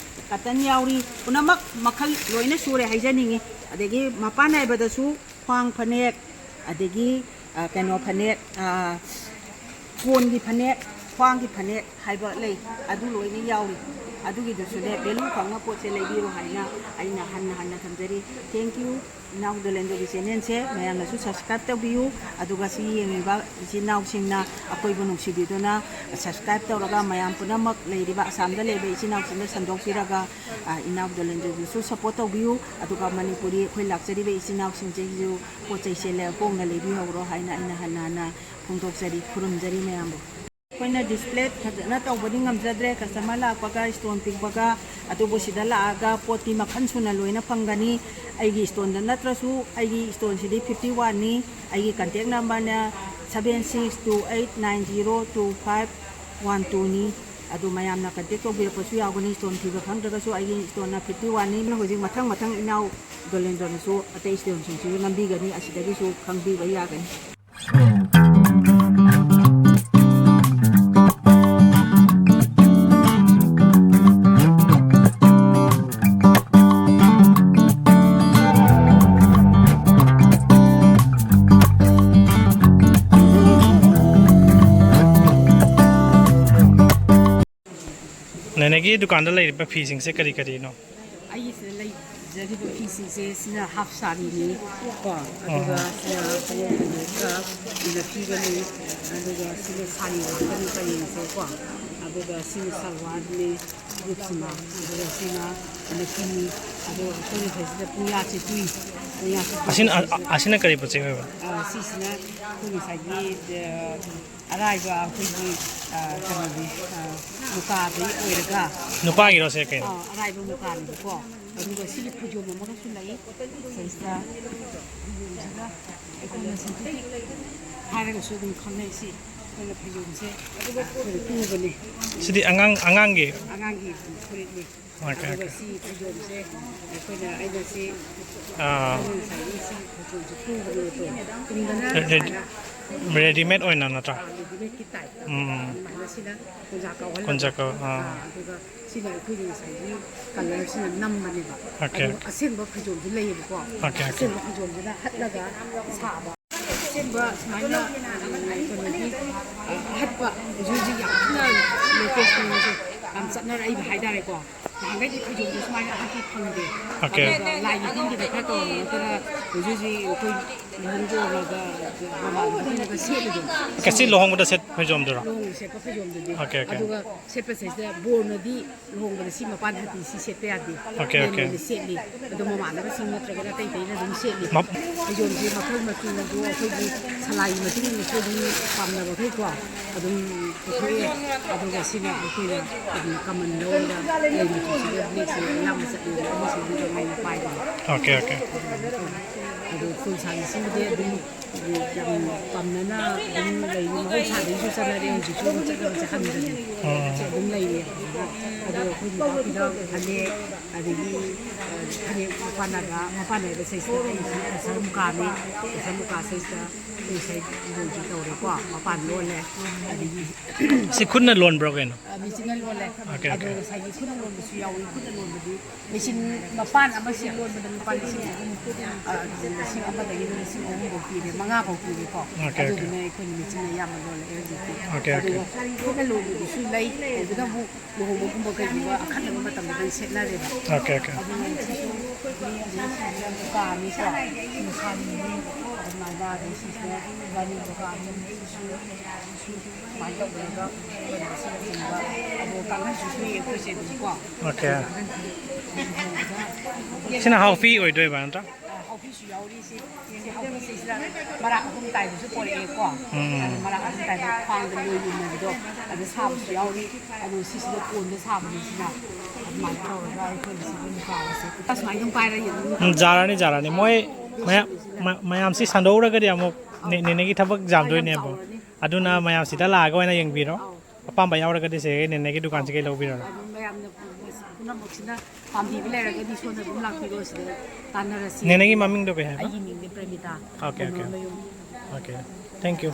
ꯀꯇꯟ ꯌꯥꯎꯔꯤ, ꯄꯨꯝꯅꯃꯛ ꯃꯈꯜ ꯂꯣꯏꯅ ꯁꯨꯔꯦ ꯍꯥꯏꯖꯅꯤꯡꯉꯤ꯫ ꯑꯗꯒꯤ ꯃꯄꯥꯟ ꯅꯥꯏꯕꯗꯁꯨ ꯈ꯭ꯋꯥꯡ ꯐꯅꯦꯛ, ꯑꯗꯒꯤ, ꯑ, ꯀꯩꯅꯣ ꯐꯅꯦꯛ, ꯑ, ꯀꯣꯟꯒꯤ ꯐꯅꯦꯛ, ꯈ꯭ꯋꯥꯡꯒꯤ ꯐꯅꯦꯛ ꯍꯥꯏꯕ ꯂꯩ, ꯑꯗꯨ ꯂꯣꯏꯅ ꯌꯥꯎꯔꯤ꯫ ꯑꯗꯨꯒꯤꯗꯨꯁꯨꯅꯦ, ꯚꯦꯂꯨ ꯈꯪꯅ ꯄꯣꯠꯁꯦ ꯂꯩꯕꯤꯔꯣ ꯍꯥꯏꯅ ꯑꯩꯅ ꯍꯟꯅ ꯍꯟꯅ ꯊꯝꯖꯔꯤ꯫ Thank you꯫ ꯏꯅꯥꯎ ꯗꯣꯂꯦꯟꯗ꯭ꯔꯣꯒꯤ ꯆꯦꯅꯦꯜꯁꯦ ꯃꯌꯥꯝꯅꯁꯨ ꯁꯕꯁꯀ꯭ꯔꯥꯏꯕ ꯇꯧꯕꯤꯌꯨ꯫ ꯑꯗꯨꯒ ꯁꯤ ꯌꯦꯡꯉꯤꯕ ꯏꯆꯤꯟ ꯏꯅꯥꯎꯁꯤꯡꯅ ꯑꯩꯈꯣꯏꯕꯨ ꯅꯨꯡꯁꯤꯕꯤꯗꯨꯅ ꯁꯕꯁꯀ꯭ꯔꯥꯏꯕ ꯇꯧꯔꯒ ꯃꯌꯥꯝ ꯄꯨꯝꯅꯃꯛ ꯂꯩꯔꯤꯕ ꯑꯁꯥꯝꯗ ꯂꯩꯕ ꯏꯆꯤꯟ ꯏꯅꯥꯎꯁꯤꯡꯗ ꯁꯟꯗꯣꯛꯄꯤꯔꯒ, ꯑ, ꯏꯅꯥꯎ ꯗꯣꯂꯦꯟꯗ꯭ꯔꯣꯕꯨꯁꯨ ꯁꯞꯄꯣꯔꯠ ꯇꯧꯕꯤꯌꯨ꯫ ꯑꯗꯨꯒ ꯃꯅꯤꯄꯨꯔꯤ ꯑꯩꯈꯣꯏ ꯂꯥꯛꯆꯔꯤꯕ ꯏꯆꯤꯟ ꯏꯅꯥꯎꯁꯤꯡꯁꯤꯁꯨ ꯄꯣꯠ ꯆꯩꯁꯦ ꯂꯩ-, ꯍꯣꯡꯅ ꯂꯩꯕꯤꯍꯧꯔꯣ ꯍꯥꯏꯅ ꯑꯩꯅ ꯍꯟꯅ ꯍꯟꯅ ꯐꯣꯡꯗꯣꯛꯆꯔꯤ, ꯈꯨꯔꯨꯝꯖꯔꯤ ꯃꯌꯥꯝꯕꯨ꯫ ꯑꯩꯈꯣꯏꯅ ꯗꯤꯁꯄ꯭ꯂꯦ ꯐꯖꯅ ꯇꯧꯕꯗꯤ ꯉꯝꯖꯗ꯭ꯔꯦ, ꯀꯁꯇꯃꯔ ꯂꯥꯛꯄꯒ ꯏꯁꯇꯣꯟ ꯄꯤꯛꯄꯒ, ꯑꯗꯨꯕꯨ ꯁꯤꯗ ꯂꯥꯛꯑꯒ ꯄꯣꯠꯇꯤ ꯃꯈꯜ ꯁꯨꯅ ꯂꯣꯏꯅ ꯐꯪꯒꯅꯤ꯫ ꯑꯩꯒꯤ ꯏꯁꯇꯣꯟꯗ ꯅꯠꯇ꯭ꯔꯁꯨ, ꯑꯩꯒꯤ ꯏꯁꯇꯣꯟꯁꯤꯗꯤ ꯐꯤꯐꯇꯤ ꯋꯥꯟꯅꯤ꯫ ꯑꯩꯒꯤ ꯀꯟꯇꯦꯛ ꯅꯝꯕꯔꯅ seven six two eight nine zero two five one ꯇꯨꯅꯤ꯫ ꯑꯗꯨ ꯃꯌꯥꯝꯅ ꯀꯟꯇꯦꯛ ꯇꯧꯕꯤꯔꯛꯄꯁꯨ ꯌꯥꯎꯒꯅꯤ꯫ ꯏꯁꯇꯣꯟ ꯊꯤꯕ ꯈꯪꯗ꯭ꯔꯒꯁꯨ ꯑꯩꯒꯤ ꯏꯁꯇꯣꯟꯅ ꯐꯤꯐꯇꯤ ꯋꯥꯟꯅꯤ꯫ ꯍꯧꯖꯤꯛ ꯃꯊꯪ ꯃꯊꯪ ꯏꯅꯥꯎ ꯗꯣꯂꯦꯟꯗ꯭ꯔꯣꯅꯁꯨ ꯑꯇꯩ ꯏꯁꯇꯣꯟꯁꯤꯡꯁꯤꯁꯨ ꯅꯝꯕꯤꯒꯅꯤ, ꯑꯁꯤꯗꯒꯤꯁꯨ ꯈꯪꯕꯤꯕ ꯌꯥꯒꯅꯤ꯫ ꯅꯦꯅꯦꯒꯤ ꯗꯨꯀꯥꯟꯗ ꯂꯩꯔꯤꯕ ꯐꯤꯁꯤꯡꯁꯦ ꯀꯔꯤ ꯀꯔꯤꯅꯣ? ꯑꯩꯒꯤꯁꯤꯗ ꯂꯩꯖꯔꯤꯕ ꯐꯤꯁꯤꯡꯁꯦ, ꯁꯤꯅ ꯍꯥꯐ ꯁꯥꯔꯤꯅꯤ ꯀꯣ, ꯑꯗꯨꯒ ꯎꯝ꯫ ꯁꯤꯅ ꯄꯣꯂꯣ ꯐꯅꯦꯛꯀ ꯏꯟꯅ ꯐꯤꯒꯅꯤ, ꯑꯗꯨꯒ ꯁꯤꯅ ꯁꯥꯔꯤ ꯉꯥꯛꯇꯅꯤ ꯄꯔꯦꯡꯁꯦ ꯀꯣ, ꯑꯗꯨꯒ ꯁꯤꯅ ꯁꯜꯋꯥꯔꯅꯤ, ꯒ꯭ꯔꯨꯞꯁꯤꯃ, ꯑꯗꯨꯒ ꯁꯤꯅ ꯅꯨꯄꯤꯅꯤ, ꯑꯗꯨꯒ ꯑꯩꯈꯣꯏꯅ ꯁꯤꯗ ꯄꯨꯡꯌꯥꯠꯁꯤ ꯇꯨꯏ, ꯄꯨꯡꯌꯥꯠꯁꯤ ꯑꯁꯤꯅ, ꯇꯨꯏ꯫ ꯑ-, ꯑꯁꯤꯅ ꯀꯔꯤ ꯄꯣꯠ ꯆꯩ ꯑꯣꯏꯕ? ꯑ, ꯁꯤꯁꯤꯅ ꯑꯩꯈꯣꯏ ꯉꯁꯥꯏꯒꯤ, ꯑ, ꯑꯔꯥꯏꯕ ꯑꯩꯈꯣꯏꯒꯤ, ꯑ, ꯀꯩꯅꯣꯗꯤ, ꯑ, ꯃꯨꯀꯥꯗꯩ ꯑꯣꯏꯔꯒ, ꯅꯨꯄꯥꯒꯤꯔꯣ ꯁꯦ ꯀꯩꯅꯣ? ꯑ, ꯑꯔꯥꯏꯕ ꯃꯨꯀꯥꯅꯦꯕꯀꯣ꯫ ꯑꯗꯨꯒ ꯁꯤꯒꯤ ꯐꯩꯖꯣꯝ ꯑꯃꯒꯁꯨ ꯂꯩ꯫ ꯁꯤꯗꯩꯁꯤꯗ ꯐꯩꯖꯣꯝꯁꯤꯒ ꯑꯩꯈꯣꯏꯅ ꯁꯤꯟꯊꯦꯇꯤꯛ ꯍꯥꯏꯔꯒꯁꯨ ꯑꯗꯨꯝ ꯈꯪꯅꯩ꯫ ꯁꯤ ꯑꯩꯈꯣꯏꯅ ꯐꯩꯖꯣꯝꯁꯦ ꯑꯩꯈꯣꯏꯅ ꯇꯨꯕꯅꯦ꯫ ꯁꯤꯗꯤ ꯑꯉꯥꯡ, ꯑꯉꯥꯡꯒꯤ? ꯑꯉꯥꯡꯒꯤ ꯐꯨꯔꯤꯠꯅꯤ꯫ ꯑꯣꯀꯦ, ꯑꯗꯨꯒ ꯑꯣꯀꯦ꯫ ꯁꯤ ꯐꯩꯖꯣꯝꯁꯦ ꯑꯩꯈꯣꯏꯅ, ꯑꯩꯅ ꯁꯤ, ꯑꯥ꯫ ꯑꯩꯅ ꯉꯁꯥꯏꯒꯤ ꯁꯤ ꯐꯩꯖꯣꯝꯁꯦ ꯇꯨꯕꯅꯦꯕꯀꯣ꯫ ꯇꯨꯡꯗꯅ ꯔꯦ-, ꯔꯦ-, ꯁꯨꯃꯥꯏꯅ, ꯔꯦꯗꯤꯃꯦꯗ ꯑꯣꯏꯅ ꯅꯠꯇ꯭ꯔꯥ? ꯑꯥ, ꯔꯦꯗꯤꯃꯦꯗꯀꯤ ꯇꯥꯏꯞꯇ꯫ ꯎꯝ꯫ ꯑꯗꯨꯃꯥꯏꯅ ꯁꯤꯅ ꯀꯣꯟꯖꯥ ꯀꯧꯍꯜꯂꯒ꯫ ꯀꯣꯟꯖꯥ ꯀꯧ-, ꯑꯥ꯫ ꯑꯥ, ꯑꯗꯨꯒ ꯁꯤꯅ ꯑꯩꯈꯣꯏꯒꯤ ꯉꯁꯥꯏꯒꯤ ꯀꯂꯔꯁꯤꯅ ꯅꯝꯕꯅꯦꯕ꯫ ꯑꯣꯀꯦ, ꯑꯗꯨꯒ ꯑꯣꯀꯦ꯫ ꯑꯁꯦꯡꯕ ꯐꯩꯖꯣꯝꯁꯨ ꯂꯩꯌꯦꯕꯀꯣ꯫ Okay, okay. ꯑꯁꯦꯡꯕ ꯐꯩꯖꯣꯝꯁꯤꯅ ꯍꯠꯂꯒ ꯁꯥꯕ꯫ ꯑꯁꯦꯡꯕ ꯁꯨꯃꯥꯏꯅ, ꯎꯝ, ꯀꯩꯅꯣꯒꯤ, ꯑ, ꯑꯍꯠꯄ ꯍꯧꯖꯤꯛ ꯍꯧꯖꯤꯛ ꯌꯥꯝ ꯀꯟꯅ ꯂꯦꯇꯦꯁ ꯑꯣꯏꯅꯁꯨ ꯌꯥꯝ ꯆꯠꯅꯔꯛꯏꯕ ꯍꯥꯏꯇꯥꯔꯦꯀꯣ꯫ ꯅꯍꯥꯟꯈꯩꯗꯤ ꯐꯩꯖꯣꯝꯁꯦ ꯁꯨꯃꯥꯏꯅ ꯍꯟꯗꯛꯇꯤ ꯐꯪꯗꯦ꯫ ꯑꯣꯀꯦ꯫ ꯑꯗꯨꯒ ꯂꯥꯏꯒꯤ ꯇꯤꯟꯒꯤꯗ ꯈꯔ ꯇꯧꯔꯒ ꯅꯠꯇꯅ ꯍꯧꯖꯤꯛ ꯍꯧꯖꯤꯛ ꯑꯩꯈꯣꯏ ꯂꯨꯍꯣꯡꯕ ꯍꯧꯔꯒ ꯃꯃꯥꯟꯅꯕꯁꯤꯡꯅꯒ ꯁꯦꯠꯂꯤꯗꯣ꯫ ꯀꯩꯁꯤ ꯂꯨꯍꯣꯡꯕꯗ ꯁꯦꯠ ꯐꯩꯖꯣꯝꯗꯨꯔꯣ? ꯂꯨꯍꯣꯡꯕ ꯁꯦꯠꯄ ꯐꯩꯖꯣꯝꯗꯨꯗꯤ꯫ Okay, okay. ꯑꯗꯨꯒ ꯁꯦꯠꯄꯁꯤꯗꯩꯁꯤꯗ ꯕꯣꯔꯅꯗꯤ ꯂꯨꯍꯣꯡꯕꯗ ꯁꯤ ꯃꯄꯥꯟ ꯍꯛꯄꯤ ꯁꯤ ꯁꯦꯠꯄ ꯌꯥꯗꯦ꯫ ꯑꯣꯀꯦ, ꯃꯦꯟ ꯑꯣꯀꯦ꯫ ꯑꯣꯏꯅ ꯁꯦꯠꯂꯤ꯫ ꯑꯗꯣ ꯃꯃꯥꯟꯅꯕꯁꯤꯡ ꯅꯠꯇ꯭ꯔꯒꯅ ꯑꯇꯩ ꯑꯇꯩꯅ ꯑꯗꯨꯝ ꯁꯦꯠꯂꯤ꯫ ꯃꯞ- ꯐꯩꯖꯣꯝꯁꯦ ꯃꯈꯜ ꯃꯆꯨꯗꯣ ꯑꯩꯈꯣꯏꯒꯤ ꯁꯂꯥꯏꯒꯤ ꯃꯇꯨꯡ ꯏꯟꯅꯁꯨ ꯑꯗꯨꯝ ꯄꯥꯝꯅꯕꯈꯩꯀꯣ ꯑꯗꯨꯝ ꯄꯨꯊꯣꯛꯑꯦ꯫ ꯑꯗꯨꯒ ꯁꯤꯅ ꯑꯩꯈꯣꯏꯅ ꯑꯗꯨꯝ ꯀꯃꯟ ꯂꯧꯔꯒ ꯂꯩ ꯃꯆꯨꯁꯤꯒ ꯕ꯭ꯂꯦꯛꯁꯤꯒ ꯑꯌꯥꯝꯕ ꯆꯠꯂꯦꯕ꯫ ꯑꯃꯁꯨ ꯑꯗꯨꯝ ꯀꯃꯥꯏꯅ ꯄꯥꯏꯕꯅꯦ꯫ Okay, okay. ꯑꯗꯨꯃꯥꯏꯅ ꯇꯧꯋꯦ꯫ ꯑꯗꯣ ꯐꯨꯜ ꯁꯥꯕꯤꯁꯤꯕꯨꯗꯤ ꯑꯗꯨꯝ ꯌꯥꯝ ꯄꯥꯝꯅꯅ ꯑꯗꯨꯝ ꯂꯩꯔꯤ꯫ ꯃꯍꯧꯁꯥꯗꯒꯤꯁꯨ ꯆꯠꯅꯔꯦ, ꯍꯧꯖꯤꯛꯁꯨ ꯑꯗꯨꯝ ꯆꯠꯅꯕꯁꯦ ꯍꯟꯗ꯭ꯔꯦ꯫ ꯎꯝ꯫ ꯑꯗꯨꯝ ꯂꯩꯔꯤ꯫ ꯑꯗꯣ ꯑꯩꯈꯣꯏ ꯅꯨꯄꯥ ꯐꯤꯗꯛ ꯐꯅꯦꯛ, ꯑꯗꯒꯤ, ꯑ, ꯐꯅꯦꯛ ꯃꯄꯥꯟ ꯅꯥꯏꯕ, ꯃꯄꯥꯟ ꯅꯥꯏꯕ ꯁꯤꯗꯩꯁꯤꯗ ꯑꯩꯁꯤ ꯇꯁꯔ ꯃꯨꯀꯥꯅꯤ꯫ ꯇꯁꯔ ꯃꯨꯀꯥ ꯁꯤꯗꯩꯁꯤꯗ ꯑꯩꯈꯣꯏ ꯉꯁꯥꯏ ꯂꯣꯟꯁꯨ ꯇꯧꯔꯦꯀꯣ, ꯃꯄꯥꯟ ꯂꯣꯜꯂꯦ꯫ ꯑꯗꯒꯤ ꯁꯤ ꯈꯨꯠꯅ ꯂꯣꯟꯕ꯭ꯔꯣ ꯀꯩꯅꯣ? ꯑ, ꯃꯦꯆꯤꯟꯅ ꯂꯣꯜꯂꯦ꯫ ꯑꯣꯀꯦ, ꯑꯗꯣ ꯑꯣꯀꯦ꯫ ꯉꯁꯥꯏꯒꯤ ꯈꯨꯠꯅ ꯂꯣꯟꯕꯁꯨ ꯌꯥꯎꯏ꯫ ꯈꯨꯠꯅ ꯂꯣꯟꯕꯗꯤ ꯃꯦꯆꯤꯟ ꯃꯄꯥꯟ ꯑꯃ ꯁꯤ ꯂꯣꯟꯕꯗ ꯂꯨꯄꯥ ꯂꯤꯁꯤꯡ ꯑꯍꯨꯝ, ꯑ, ꯂꯤꯁꯤꯡ ꯑꯃꯗꯒꯤꯅ ꯂꯤꯁꯤꯡ ꯑꯍꯨꯝ ꯐꯥꯎ ꯄꯤꯔꯦ, ꯃꯉꯥ ꯐꯥꯎ ꯄꯤꯔꯦꯀꯣ꯫ Okay, okay. ꯑꯗꯨꯗꯨꯅ ꯑꯩꯈꯣꯏꯅ ꯃꯦꯆꯤꯟꯅ ꯑꯌꯥꯝꯕ ꯂꯣꯜꯂꯦ ꯍꯧꯖꯤꯛꯇꯤ꯫ Okay, okay. ꯑꯗꯨꯒ ꯈꯨꯠꯅ ꯂꯣꯟꯕꯗꯨꯁꯨ ꯂꯩ, ꯂꯩꯕꯗ ꯑꯃꯨꯛ ꯂꯨꯍꯣꯡꯕꯒꯨꯝꯕ ꯀꯩꯒꯨꯝꯕ ꯑꯈꯟꯅꯕ ꯃꯇꯝꯗ ꯑꯗꯨꯝ ꯁꯦꯠꯅꯔꯦꯕ꯫ Okay, okay. ꯑꯗꯨꯅ ꯁꯤꯁꯨ ꯃꯤ ꯑꯗꯨꯝ ꯁꯤꯁꯨ ꯌꯥꯝ ꯄꯥꯝꯃꯤꯀꯣ꯫ ꯁꯤꯁꯨ ꯁꯥꯅꯤꯡꯉꯤ꯫ ꯑꯗꯨꯃꯥꯏꯅ ꯑꯗꯩ ꯁꯤꯁꯨ ꯔꯥꯅꯤ ꯃꯨꯒꯥ ꯑꯗꯨꯝ ꯁꯤꯁꯨ ꯁꯨꯃꯥꯏꯅ ꯇꯧꯔꯒ ꯑꯗꯨ ꯀꯥꯡꯈꯟꯁꯨ ꯁꯨꯏ ꯑꯩꯈꯣꯏꯁꯦ ꯑꯗꯨꯝ ꯀꯣ꯫ ꯑꯣꯀꯦ꯫ ꯀꯥꯡꯈꯟꯁꯨ ꯁꯤꯅ ꯍꯥꯎꯐꯤ ꯑꯣꯏꯗꯣꯏꯕ ꯅꯠꯇ꯭ꯔꯥ? ꯍꯥꯎꯐꯤꯁꯨ ꯌꯥꯎꯔꯤ꯫ ꯁꯤ, ꯁꯤ ꯍꯥꯎꯐꯤꯁꯤꯗ ꯃꯔꯥꯛ ꯑꯍꯨꯝ ꯇꯥꯏꯕꯁꯨ ꯄꯣꯔꯛꯑꯦꯀꯣ꯫ ꯎꯝ꯫ ꯑꯗꯨ ꯃꯔꯥꯛ ꯑꯍꯨꯝ ꯇꯥꯏꯕ ꯈ꯭ꯋꯥꯡꯗ ꯂꯣꯏ ꯏꯟꯅꯕꯗꯣ ꯑꯗꯨ ꯁꯥꯕꯁꯨ ꯌꯥꯎꯔꯤ꯫ ꯑꯗꯨ ꯁꯤꯁꯤꯅ ꯀꯣꯟꯗ ꯁꯥꯕꯅꯤ ꯁꯤꯅ꯫ ꯑꯗꯨꯃꯥꯏꯅ ꯇꯧꯔꯒ ꯑꯩꯈꯣꯏꯒꯤ ꯁꯤꯒꯤ ꯃꯨꯀꯥꯒꯁꯦ ꯁꯨꯃꯥꯏꯅ ꯑꯗꯨꯝ ꯄꯥꯏꯔ ꯌꯦꯡꯉꯨ꯫ ꯎꯝ, ꯖꯥꯔꯥꯅꯤ, ꯖꯥꯔꯥꯅꯤ꯫ ꯃꯣꯏ ꯃꯌꯥꯝ, ꯃ-, ꯃꯌꯥꯝꯁꯤ ꯁꯟꯗꯣꯛꯎꯔꯒꯗꯤ ꯑꯃꯨꯛ ꯅꯦ-, ꯅꯦꯅꯦꯒꯤ ꯊꯕꯛ ꯌꯥꯝꯗꯣꯏꯅꯦꯕ꯫ ꯑꯗꯨꯅ ꯃꯌꯥꯝ ꯁꯤꯗ ꯂꯥꯛꯑꯒ ꯑꯣꯏꯅ ꯌꯦꯡꯕꯤꯔꯣ꯫ ꯑꯧ꯫ ꯑꯄꯥꯝꯕ ꯌꯥꯎꯔꯒꯗꯤ ꯁꯤꯗꯒꯤ ꯅꯦꯅꯦꯒꯤ ꯗꯨꯀꯥꯟꯁꯤꯒꯤ ꯂꯧꯕꯤꯔꯣ꯫ ꯑꯗꯨꯝ ꯃꯌꯥꯝꯅ ꯄꯨꯝꯅꯃꯛꯁꯤꯅ ꯄꯥꯝꯕꯤꯕ ꯂꯩꯔꯒꯗꯤ ꯁꯣꯝꯗ ꯑꯗꯨꯝ ꯂꯥꯛꯄꯤꯔꯣ, ꯁꯤꯗ ꯇꯥꯟꯅꯔꯁꯤ꯫ ꯅꯦꯅꯦꯒꯤ ꯃꯃꯤꯡꯗꯣ ꯀꯩ ꯍꯥꯏꯕ? ꯑꯩꯒꯤ ꯃꯤꯡꯗꯤ ꯄ꯭ꯔꯦꯃꯤꯇꯥ꯫ Okay, okay. ꯀꯣꯅꯨꯡꯃꯌꯨꯝ꯫ ꯑꯣꯀꯦ꯫ Thank you꯫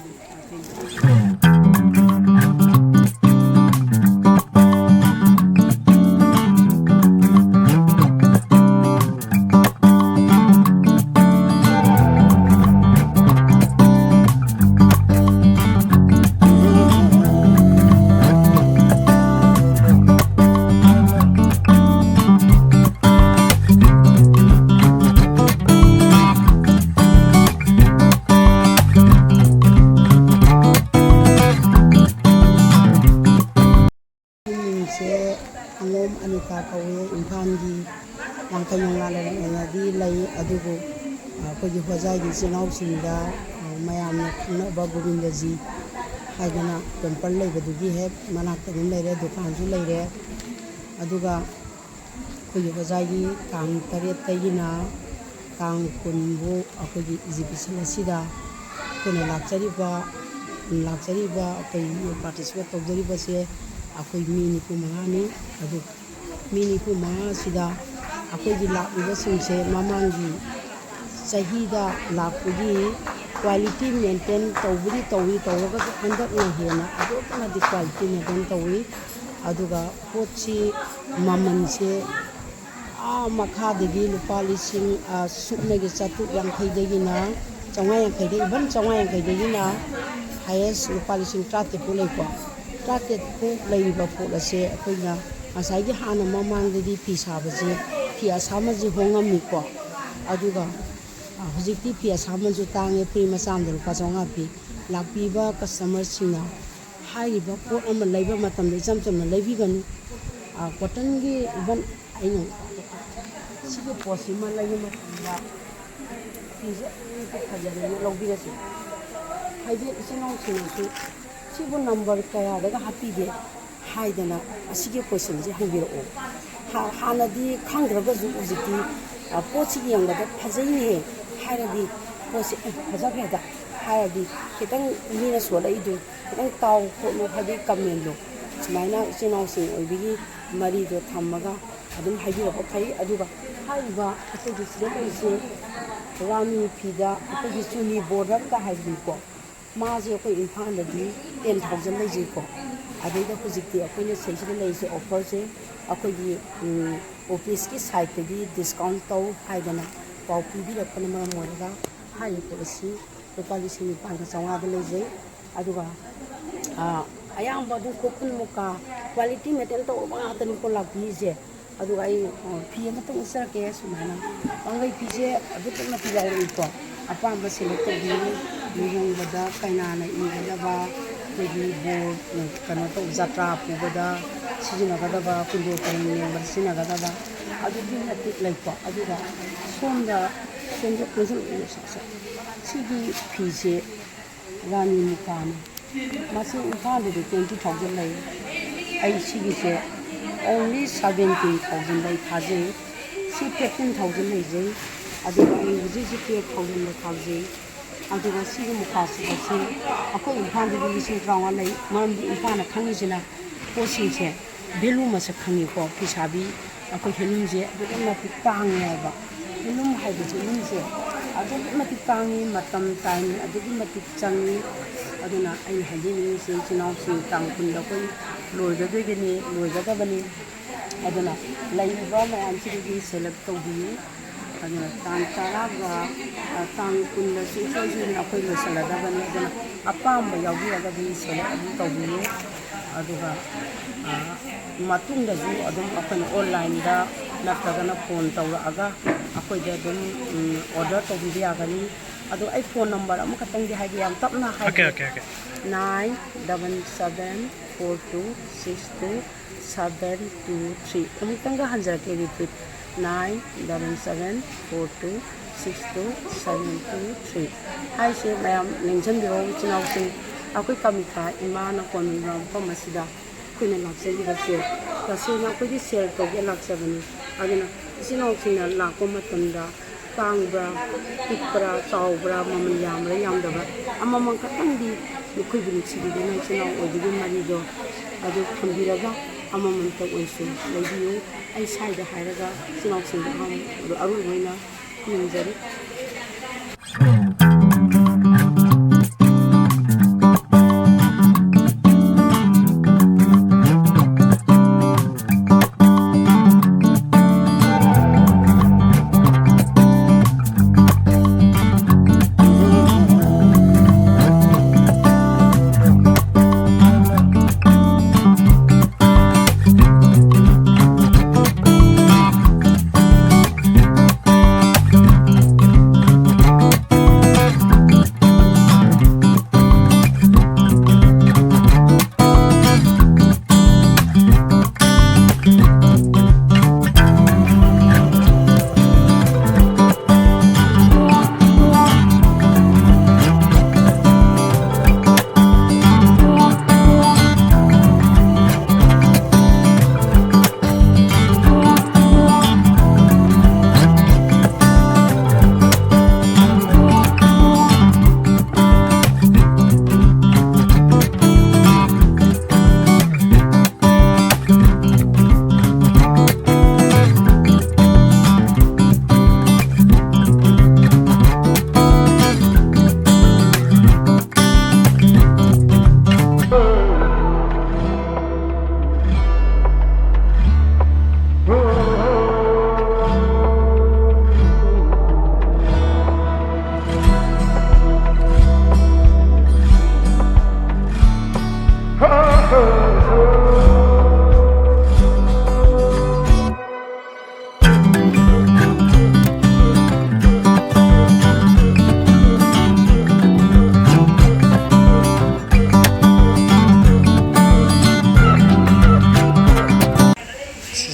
ꯁꯦ ꯑꯉꯣꯝ ꯑꯅꯤꯇꯥ ꯀꯧꯏ꯫ ꯏꯝꯐꯥꯜꯒꯤ ꯂꯥꯡꯈꯩ ꯃꯉꯥ ꯂꯩꯔꯛꯅꯗꯤ ꯂꯩ, ꯑꯗꯨꯕꯨ ꯑꯩꯈꯣꯏꯒꯤ ꯍꯣꯖꯥꯏꯒꯤ ꯏꯆꯤꯜ ꯏꯅꯥꯎꯁꯤꯡꯗ ꯃꯌꯥꯝꯅ ꯈꯪꯅꯕ ꯒꯣꯕꯤꯟꯗꯖꯤ ꯍꯥꯏꯗꯅ ꯇꯦꯝꯄꯜ ꯂꯩꯕꯗꯨꯒꯤ ꯍꯦꯛ ꯃꯅꯥꯛꯇ ꯑꯗꯨꯝ ꯂꯩꯔꯦ, ꯗꯨꯀꯥꯟꯁꯨ ꯂꯩꯔꯦ꯫ ꯑꯗꯨꯒ ꯑꯩꯈꯣꯏꯒꯤ ꯍꯣꯖꯥꯏꯒꯤ ꯇꯥꯡ ꯇꯔꯦꯠꯇꯒꯤꯅ ꯇꯥꯡ ꯀꯨꯟꯕꯨ ꯑꯩꯈꯣꯏꯒꯤ ꯑꯦꯛꯖꯤꯕꯤꯁꯟ ꯑꯁꯤꯗ ꯑꯩꯈꯣꯏꯅ ꯂꯥꯛꯆꯔꯤꯕ, ꯂꯥꯛꯆꯔꯤꯕ ꯑꯩꯈꯣꯏ ꯄꯥꯔꯇꯤꯁꯤꯄꯦꯠ ꯇꯧꯖꯔꯤꯕꯁꯦ ꯑꯩꯈꯣꯏ ꯃꯤ ꯅꯤꯐꯨ ꯃꯉꯥꯅꯤ꯫ ꯑꯗꯨ ꯃꯤ ꯅꯤꯐꯨ ꯃꯉꯥ ꯑꯁꯤꯗ ꯑꯩꯈꯣꯏꯒꯤ ꯂꯥꯛꯂꯤꯕꯁꯤꯡꯁꯦ ꯃꯃꯥꯡꯒꯤ ꯆꯍꯤꯗ ꯂꯥꯛꯄꯒꯤ ꯀ꯭ꯋꯥꯂꯤꯇꯤ ꯃꯦꯟꯇꯦꯟ ꯇꯧꯕꯗꯤ ꯇꯧꯏ, ꯇꯧꯔꯒꯁꯨ ꯍꯟꯗꯛꯅ ꯍꯦꯟꯅ ꯑꯗꯨꯛꯀꯤ ꯃꯇꯤꯛ ꯀ꯭ꯋꯥꯂꯤꯇꯤ ꯃꯦꯟꯇꯦꯟ ꯇꯧꯏ꯫ ꯑꯗꯨꯒ ꯄꯣꯠꯁꯤ ꯃꯃꯜꯁꯦ ꯑꯥ ꯃꯈꯥꯗꯒꯤ ꯂꯨꯄꯥ ꯂꯤꯁꯤꯡ, ꯑ, ꯁꯨꯞꯅꯒꯤ ꯆꯥꯇ꯭ꯔꯨꯛ ꯌꯥꯡꯈꯩꯗꯒꯤꯅ ꯆꯥꯝꯃꯉꯥ ꯌꯥꯡꯈꯩꯗꯒꯤ, even ꯆꯥꯝꯃꯉꯥ ꯌꯥꯡꯈꯩꯗꯒꯤꯅ highest ꯂꯨꯄꯥ ꯂꯤꯁꯤꯡ ꯇꯔꯥꯇꯔꯦꯠ ꯐꯥꯎ ꯂꯩꯀꯣ꯫ ꯇꯔꯥꯇꯔꯦꯠ ꯐꯥꯎ ꯂꯩꯔꯤꯕ ꯄꯣꯠ ꯑꯁꯦ ꯑꯩꯈꯣꯏꯅ ꯉꯁꯥꯏꯒꯤ ꯍꯥꯟꯅ ꯃꯃꯥꯡꯗꯗꯤ ꯐꯤ ꯁꯥꯕꯁꯦ, ꯐꯤ ꯑꯁꯥꯃꯟꯁꯦ ꯍꯣꯡꯉꯝꯃꯤꯀꯣ꯫ ꯑꯗꯨꯒ, ꯑ, ꯍꯧꯖꯤꯛꯇꯤ ꯐꯤ ꯑꯁꯥꯃꯟꯁꯨ ꯇꯥꯡꯉꯦ, ꯐꯨꯔꯤꯠ ꯃꯆꯥ ꯑꯃꯗ ꯂꯨꯄꯥ ꯆꯥꯝꯃꯉꯥ ꯄꯤ꯫ ꯂꯥꯛꯄꯤꯕ ꯀꯁꯇꯃꯔꯁꯤꯡꯅ ꯍꯥꯏꯔꯤꯕ ꯄꯣꯠ ꯑꯃ ꯂꯩꯕ ꯃꯇꯝꯗ ꯏꯆꯝ ꯆꯝꯅ ꯂꯩꯕꯤꯒꯅꯨ꯫ ꯑ, ꯀꯣꯇꯟꯒꯤ even ꯑꯩꯅ ꯁꯤꯒꯤ ꯄꯣꯠꯁꯤꯃ ꯂꯩꯕ ꯃꯇꯝꯗ ꯐꯤꯁꯦ ꯑꯗꯨꯛꯀꯤ ꯃꯇꯤꯛ ꯐꯖꯔꯦꯅ ꯂꯧꯕꯤꯔꯁꯤ꯫ ꯍꯥꯏꯗꯤ ꯏꯆꯤꯜ ꯏꯅꯥꯎꯁꯤꯡꯅꯁꯨ "ꯁꯤꯕꯨ ꯅꯝꯕꯔ ꯀꯌꯥꯗꯒ ꯍꯥꯞꯄꯤꯒꯦ?" ꯍꯥꯏꯗꯅ ꯑꯁꯤꯒꯤ ꯀꯣꯏꯁꯟꯁꯦ ꯍꯪꯕꯤꯔꯛꯑꯣ꯫ ꯍꯥ-, ꯍꯥꯟꯅꯗꯤ ꯈꯪꯗ꯭ꯔꯒꯁꯨ ꯍꯧꯖꯤꯛꯇꯤ, ꯑ, ꯄꯣꯠꯁꯤ ꯌꯦꯡꯕꯗ "ꯐꯖꯩꯅꯦꯍꯦ" ꯍꯥꯏꯔꯗꯤ, ꯄꯣꯠꯁꯦ "ꯑꯦ, ꯐꯖꯈ꯭ꯔꯦꯗ" ꯍꯥꯏꯔꯗꯤ ꯈꯤꯇꯪ ꯃꯤꯅ ꯁꯣꯜꯂꯛꯏꯗꯨ ꯈꯤꯇꯪ ꯇꯥꯎ ꯈꯣꯠꯂꯨ ꯍꯥꯏꯕꯒꯤ ꯀꯃꯦꯟꯗꯣ, ꯁꯨꯃꯥꯏꯅ ꯏꯆꯤꯜ ꯏꯅꯥꯎꯁꯤꯡ ꯑꯣꯏꯕꯒꯤ ꯃꯔꯤꯗꯣ ꯊꯝꯃꯒ ꯑꯗꯨꯝ ꯍꯥꯏꯕꯤꯔꯛꯄ ꯐꯩ꯫ ꯑꯗꯨꯒ ꯍꯥꯏꯔꯤꯕ ꯑꯩꯈꯣꯏꯒꯤ ꯁꯤꯗ ꯂꯩꯔꯤꯁꯦ ꯔꯥꯅꯤ ꯐꯤꯗ ꯑꯩꯈꯣꯏꯒꯤ ꯆꯨꯅꯤ ꯕꯣꯔꯗꯔꯒ ꯍꯥꯏꯕꯅꯤꯀꯣ, ꯃꯥꯁꯦ ꯑꯩꯈꯣꯏ ꯏꯝꯐꯥꯜꯗꯗꯤ ten thousand ꯂꯩꯖꯩꯀꯣ꯫ ꯑꯗꯩꯗ ꯍꯧꯖꯤꯛꯇꯤ ꯑꯩꯈꯣꯏꯅ ꯁꯤꯗꯩꯁꯤꯗ ꯂꯩꯔꯤꯁꯦ, ꯑꯣꯐꯔꯁꯦ ꯑꯩꯈꯣꯏꯒꯤ, ꯎꯝ, ꯑꯣꯐꯤꯁꯀꯤ ꯁꯥꯏꯠꯇꯒꯤ ꯗꯤꯁꯀꯥꯎꯟ ꯇꯧ ꯍꯥꯏꯗꯅ ꯄꯥꯎ ꯄꯤꯕꯤꯔꯛꯄꯅ ꯃꯔꯝ ꯑꯣꯏꯔꯒ ꯍꯥꯏꯔꯤꯕ ꯄꯣꯠ ꯑꯁꯤ ꯂꯨꯄꯥ ꯂꯤꯁꯤꯡ ꯅꯤꯄꯥꯟꯒ ꯆꯥꯝꯃꯉꯥꯗ ꯂꯩꯖꯩ꯫ ꯑꯗꯨꯒ, ꯑ, ꯑꯌꯥꯝꯕ ꯑꯗꯨꯝ ꯈꯨꯔꯈꯨꯜ ꯃꯨꯀꯥ ꯀ꯭ꯋꯥꯂꯤꯇꯤ ꯃꯦꯟꯇꯦꯟ ꯇꯧꯔꯕ ꯉꯥꯛꯇꯅꯤꯀꯣ ꯂꯥꯛꯄꯤꯔꯤꯁꯦ꯫ ꯑꯗꯨꯒ ꯑꯩ, ꯑ, ꯐꯤ ꯑꯃꯇꯪ ꯎꯠꯆꯔꯛꯀꯦ꯫ ꯁꯨꯃꯥꯏꯅ ꯋꯥꯡꯈꯩ ꯐꯤꯁꯦ ꯑꯗꯨꯛꯀꯤ ꯃꯇꯤꯛ ꯌꯥꯎꯔꯛꯏꯀꯣ꯫ ꯑꯄꯥꯝꯕ ꯁꯦꯂꯦꯛ ꯇꯧꯕꯤꯌꯨ꯫ ꯂꯨꯍꯣꯡꯕꯗ ꯀꯩꯅꯥꯅ ꯏꯟꯒꯗꯕ, ꯑꯩꯈꯣꯏꯒꯤ ꯕꯣꯔ, ꯀꯩꯅꯣ ꯇꯧ, ꯖꯇ꯭ꯔꯥ ꯄꯨꯕꯗ ꯁꯤꯖꯤꯟꯅꯒꯗꯕ, ꯀꯨꯟꯗꯣ ꯇꯔꯨꯡ ꯂꯦꯡꯕꯗ ꯁꯤꯖꯤꯟꯅꯒꯗꯕ ꯑꯗꯨꯛꯀꯤ ꯃꯇꯤꯛ ꯂꯩꯀꯣ꯫ ꯑꯗꯨꯒ ꯁꯣꯝꯗ ꯁꯣꯝꯗ ꯀꯣꯟꯁꯤꯜꯂꯛꯑꯣ, ꯁꯦ, ꯁꯦ꯫ ꯁꯤꯒꯤ ꯐꯤꯁꯦ ꯔꯥꯅꯤ ꯃꯨꯀꯥꯅꯤ꯫ ꯃꯁꯤ ꯏꯝꯐꯥꯜꯗꯗꯤ twenty thousand ꯂꯩ꯫ ꯑꯩ ꯁꯤꯒꯤꯁꯦ only seventeen thousand ꯑꯩ ꯊꯥꯖꯩ꯫ ꯁꯤ fifteen thousand ꯂꯩꯖꯩ꯫ ꯑꯗꯨꯒ ꯑꯩ ꯍꯧꯖꯤꯛ ꯍꯧꯖꯤꯛ twelve thousand ꯊꯥꯖꯩ꯫ ꯑꯗꯨꯒ ꯁꯤꯒꯤ ꯃꯨꯀꯥ ꯁꯨꯠ ꯑꯁꯤ ꯑꯩꯈꯣꯏ ꯏꯝꯐꯥꯜꯗꯗꯤ ꯂꯤꯁꯤꯡ ꯇꯔꯥꯃꯉꯥ ꯂꯩ꯫ ꯃꯔꯝꯗꯤ ꯏꯝꯐꯥꯜꯅ ꯈꯪꯉꯤꯁꯤꯅ ꯄꯣꯠꯁꯤꯡꯁꯦ value ꯃꯁꯛ ꯈꯪꯉꯤꯀꯣ꯫ ꯐꯤꯁꯥꯕꯤ ꯑꯩꯈꯣꯏ handloomꯁꯦ ꯑꯗꯨꯛꯀꯤ ꯃꯇꯤꯛ ꯇꯥꯡꯉꯦ ꯍꯥꯏꯕ꯫ Handloom ꯍꯥꯏꯕ handloomꯁꯦ ꯑꯗꯨꯛꯀꯤ ꯃꯇꯤꯛ ꯇꯥꯡꯉꯤ, ꯃꯇꯝ time ꯑꯗꯨꯛꯀꯤ ꯃꯇꯤꯛ ꯆꯪꯉꯤ꯫ ꯑꯗꯨꯅ ꯑꯩꯅ ꯍꯥꯏꯖꯅꯤꯡꯉꯤꯁꯦ, ꯏꯆꯤꯟ ꯏꯅꯥꯎꯁꯤꯡ ꯇꯥꯡ ꯀꯨꯟꯗ ꯑꯩꯈꯣꯏ ꯂꯣꯏꯒꯗꯣꯏꯕꯅꯤ, ꯂꯣꯏꯒꯗꯕꯅꯤ꯫ ꯑꯗꯨꯅ ꯂꯩꯔꯤꯕ ꯃꯌꯥꯝꯁꯤꯗꯒꯤ select ꯇꯧꯕꯤꯌꯨ꯫ ꯑꯗꯨꯅ ꯇꯥꯡ ꯇꯔꯥꯒ, ꯑ, ꯇꯥꯡ ꯀꯨꯟꯗ ꯁꯨꯡꯁꯣꯏ ꯁꯣꯏꯗꯅ ꯑꯩꯈꯣꯏ ꯂꯣꯏꯁꯤꯜꯂꯗꯕꯅꯤ꯫ ꯑꯗꯨꯅ ꯑꯄꯥꯝꯕ ꯌꯥꯎꯕꯤꯔꯒꯗꯤ select ꯑꯗꯨꯝ ꯇꯧꯕꯤꯌꯨ꯫ ꯑꯗꯨꯒ, ꯑ, ꯃꯇꯨꯡꯗꯁꯨ ꯑꯗꯨꯝ ꯑꯩꯈꯣꯏꯅ onlineꯗ ꯅꯠꯇ꯭ꯔꯒꯅ phone ꯇꯧꯔꯛꯑꯒ ꯑꯩꯈꯣꯏꯗ ꯑꯗꯨꯝ, ꯎꯝ, order ꯇꯧꯕꯤꯕ ꯌꯥꯒꯅꯤ꯫ ꯑꯗꯣ ꯑꯩ phone number ꯑꯃꯈꯛꯇꯪꯗꯤ ꯍꯥꯏꯒꯦ, ꯌꯥꯝ ꯇꯞꯅ ꯍꯥꯏꯒꯦ꯫ Okay, okay, okay. Nine double seven four two six two seven two three꯫ ꯑꯃꯨꯛꯇꯪꯒ ꯍꯟꯖꯔꯛꯀꯦ, repeat, nine double seven four two six two seven two three꯫ ꯍꯥꯏꯁꯦ ꯃꯌꯥꯝ ꯅꯤꯡꯁꯤꯡꯕꯤꯔꯣ, ꯏꯆꯤꯟ ꯏꯅꯥꯎꯁꯤꯡ, ꯑꯩꯈꯣꯏ ꯀꯥꯃꯤꯈꯥ ꯏꯃꯥꯅ ꯀꯣꯟꯕ ꯃꯐꯝ ꯑꯁꯤꯗ ꯑꯩꯈꯣꯏꯅ ꯂꯥꯛꯆꯔꯤꯕꯁꯦ ꯇꯁꯦꯡꯅ ꯑꯩꯈꯣꯏꯗꯤ sale ꯇꯧꯒꯦ ꯂꯥꯛꯆꯕꯅꯤ꯫ ꯑꯗꯨꯅ ꯏꯆꯤꯟ ꯏꯅꯥꯎꯁꯤꯡꯅ ꯂꯥꯛꯄ ꯃꯇꯝꯗ ꯇꯥꯡꯕ꯭ꯔꯥ, ꯄꯤꯛꯄ꯭ꯔꯥ, ꯆꯥꯎꯕ꯭ꯔꯥ, ꯃꯃꯜ ꯌꯥꯝꯕ꯭ꯔꯥ, ꯌꯥꯝꯗꯕ꯭ꯔꯥ, ꯑꯃꯃꯝ ꯈꯛꯇꯪꯗꯤ ꯃꯈꯣꯏꯕꯨ ꯅꯨꯡꯁꯤꯕꯤꯗꯨꯅ ꯏꯆꯤꯟ ꯏꯅꯥꯎ ꯑꯣꯏꯕꯒꯤ ꯃꯔꯤꯗꯣ ꯑꯗꯨ ꯊꯝꯕꯤꯔꯒ ꯑꯃꯃꯝꯇ ꯑꯣꯏꯁꯨ ꯂꯩꯕꯤꯌꯨ꯫ ꯑꯩ ꯁ꯭ꯋꯥꯏꯗ ꯍꯥꯏꯔꯒ ꯏꯆꯤꯟ ꯏꯅꯥꯎꯁꯤꯡꯗ ꯑꯍꯥꯟꯕ, ꯑꯔꯣꯏꯕ ꯑꯣꯏꯅ ꯈꯨꯔꯨꯝꯖꯔꯤ꯫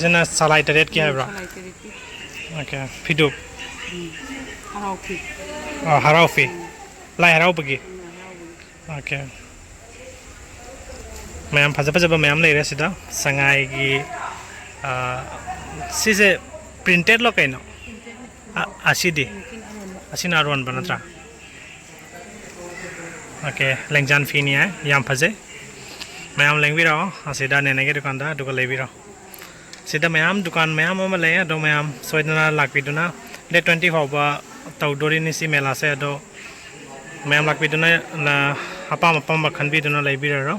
ꯁꯤꯅ ꯁꯂꯥꯏ ꯇꯔꯦꯠꯀꯤ ꯍꯥꯏꯕ꯭ꯔꯣ? ꯁꯂꯥꯏ ꯇꯔꯦꯠꯀꯤ꯫ ꯑꯣꯀꯦ, ꯐꯤꯗꯨꯞ꯫ ꯎꯝ꯫ ꯍꯔꯥꯎ ꯐꯤ꯫ ꯑꯣ, ꯍꯔꯥꯎ ꯐꯤ꯫ ꯂꯥꯏ ꯍꯔꯥꯎꯕꯒꯤ꯫ ꯎꯝ, ꯍꯔꯥꯎꯕꯒꯤ꯫ ꯑꯣꯀꯦ꯫ ꯃꯌꯥꯝ ꯐꯖ ꯐꯖꯕ ꯃꯌꯥꯝ ꯂꯩꯔꯦ ꯁꯤꯗ꯫ ꯁꯉꯥꯏꯒꯤ, ꯑ, ꯁꯤꯁꯦ ꯄ꯭ꯔꯤꯟꯇꯦꯠꯂꯣ ꯀꯩꯅꯣ? ꯑ, ꯑꯁꯤꯗꯤ? ꯃꯦꯆꯤꯟ ꯑꯔꯣꯟꯕ꯫ ꯑꯁꯤꯅ ꯑꯔꯣꯟꯕ ꯅꯠꯇ꯭ꯔꯥ? ꯑꯣꯀꯦ, ꯂꯦꯡꯖꯥꯟ ꯐꯤꯅꯤ ꯍꯥꯏ, ꯌꯥꯝ ꯐꯖꯩ꯫ ꯃꯌꯥꯝ ꯂꯦꯡꯕꯤꯔꯛꯑꯣ ꯑꯁꯤꯗ ꯅꯦꯅꯦꯒꯤ ꯗꯨꯀꯥꯟꯗ, ꯑꯗꯨꯒ ꯂꯩꯕꯤꯔꯣ꯫ ꯁꯤꯗ ꯃꯌꯥꯝ, ꯗꯨꯀꯥꯟ ꯃꯌꯥꯝ ꯑꯃ ꯂꯩ, ꯑꯗꯣ ꯃꯌꯥꯝ ꯁꯣꯏꯗꯅ ꯂꯥꯛꯄꯤꯗꯨꯅ, ꯗꯦꯠ ꯇ꯭ꯋꯦꯟꯇꯤ ꯐꯥꯎꯕ ꯇꯧꯗꯣꯔꯤꯅꯤ ꯁꯤ ꯃꯦꯂꯥꯁꯦ꯫ ꯑꯗꯣ ꯃꯌꯥꯝ ꯂꯥꯛꯄꯤꯗꯨꯅ, ꯂ-, ꯑꯄꯥꯝ ꯑꯄꯥꯝꯕ ꯈꯟꯕꯤꯗꯨꯅ ꯂꯩꯕꯤꯔꯔꯣ꯫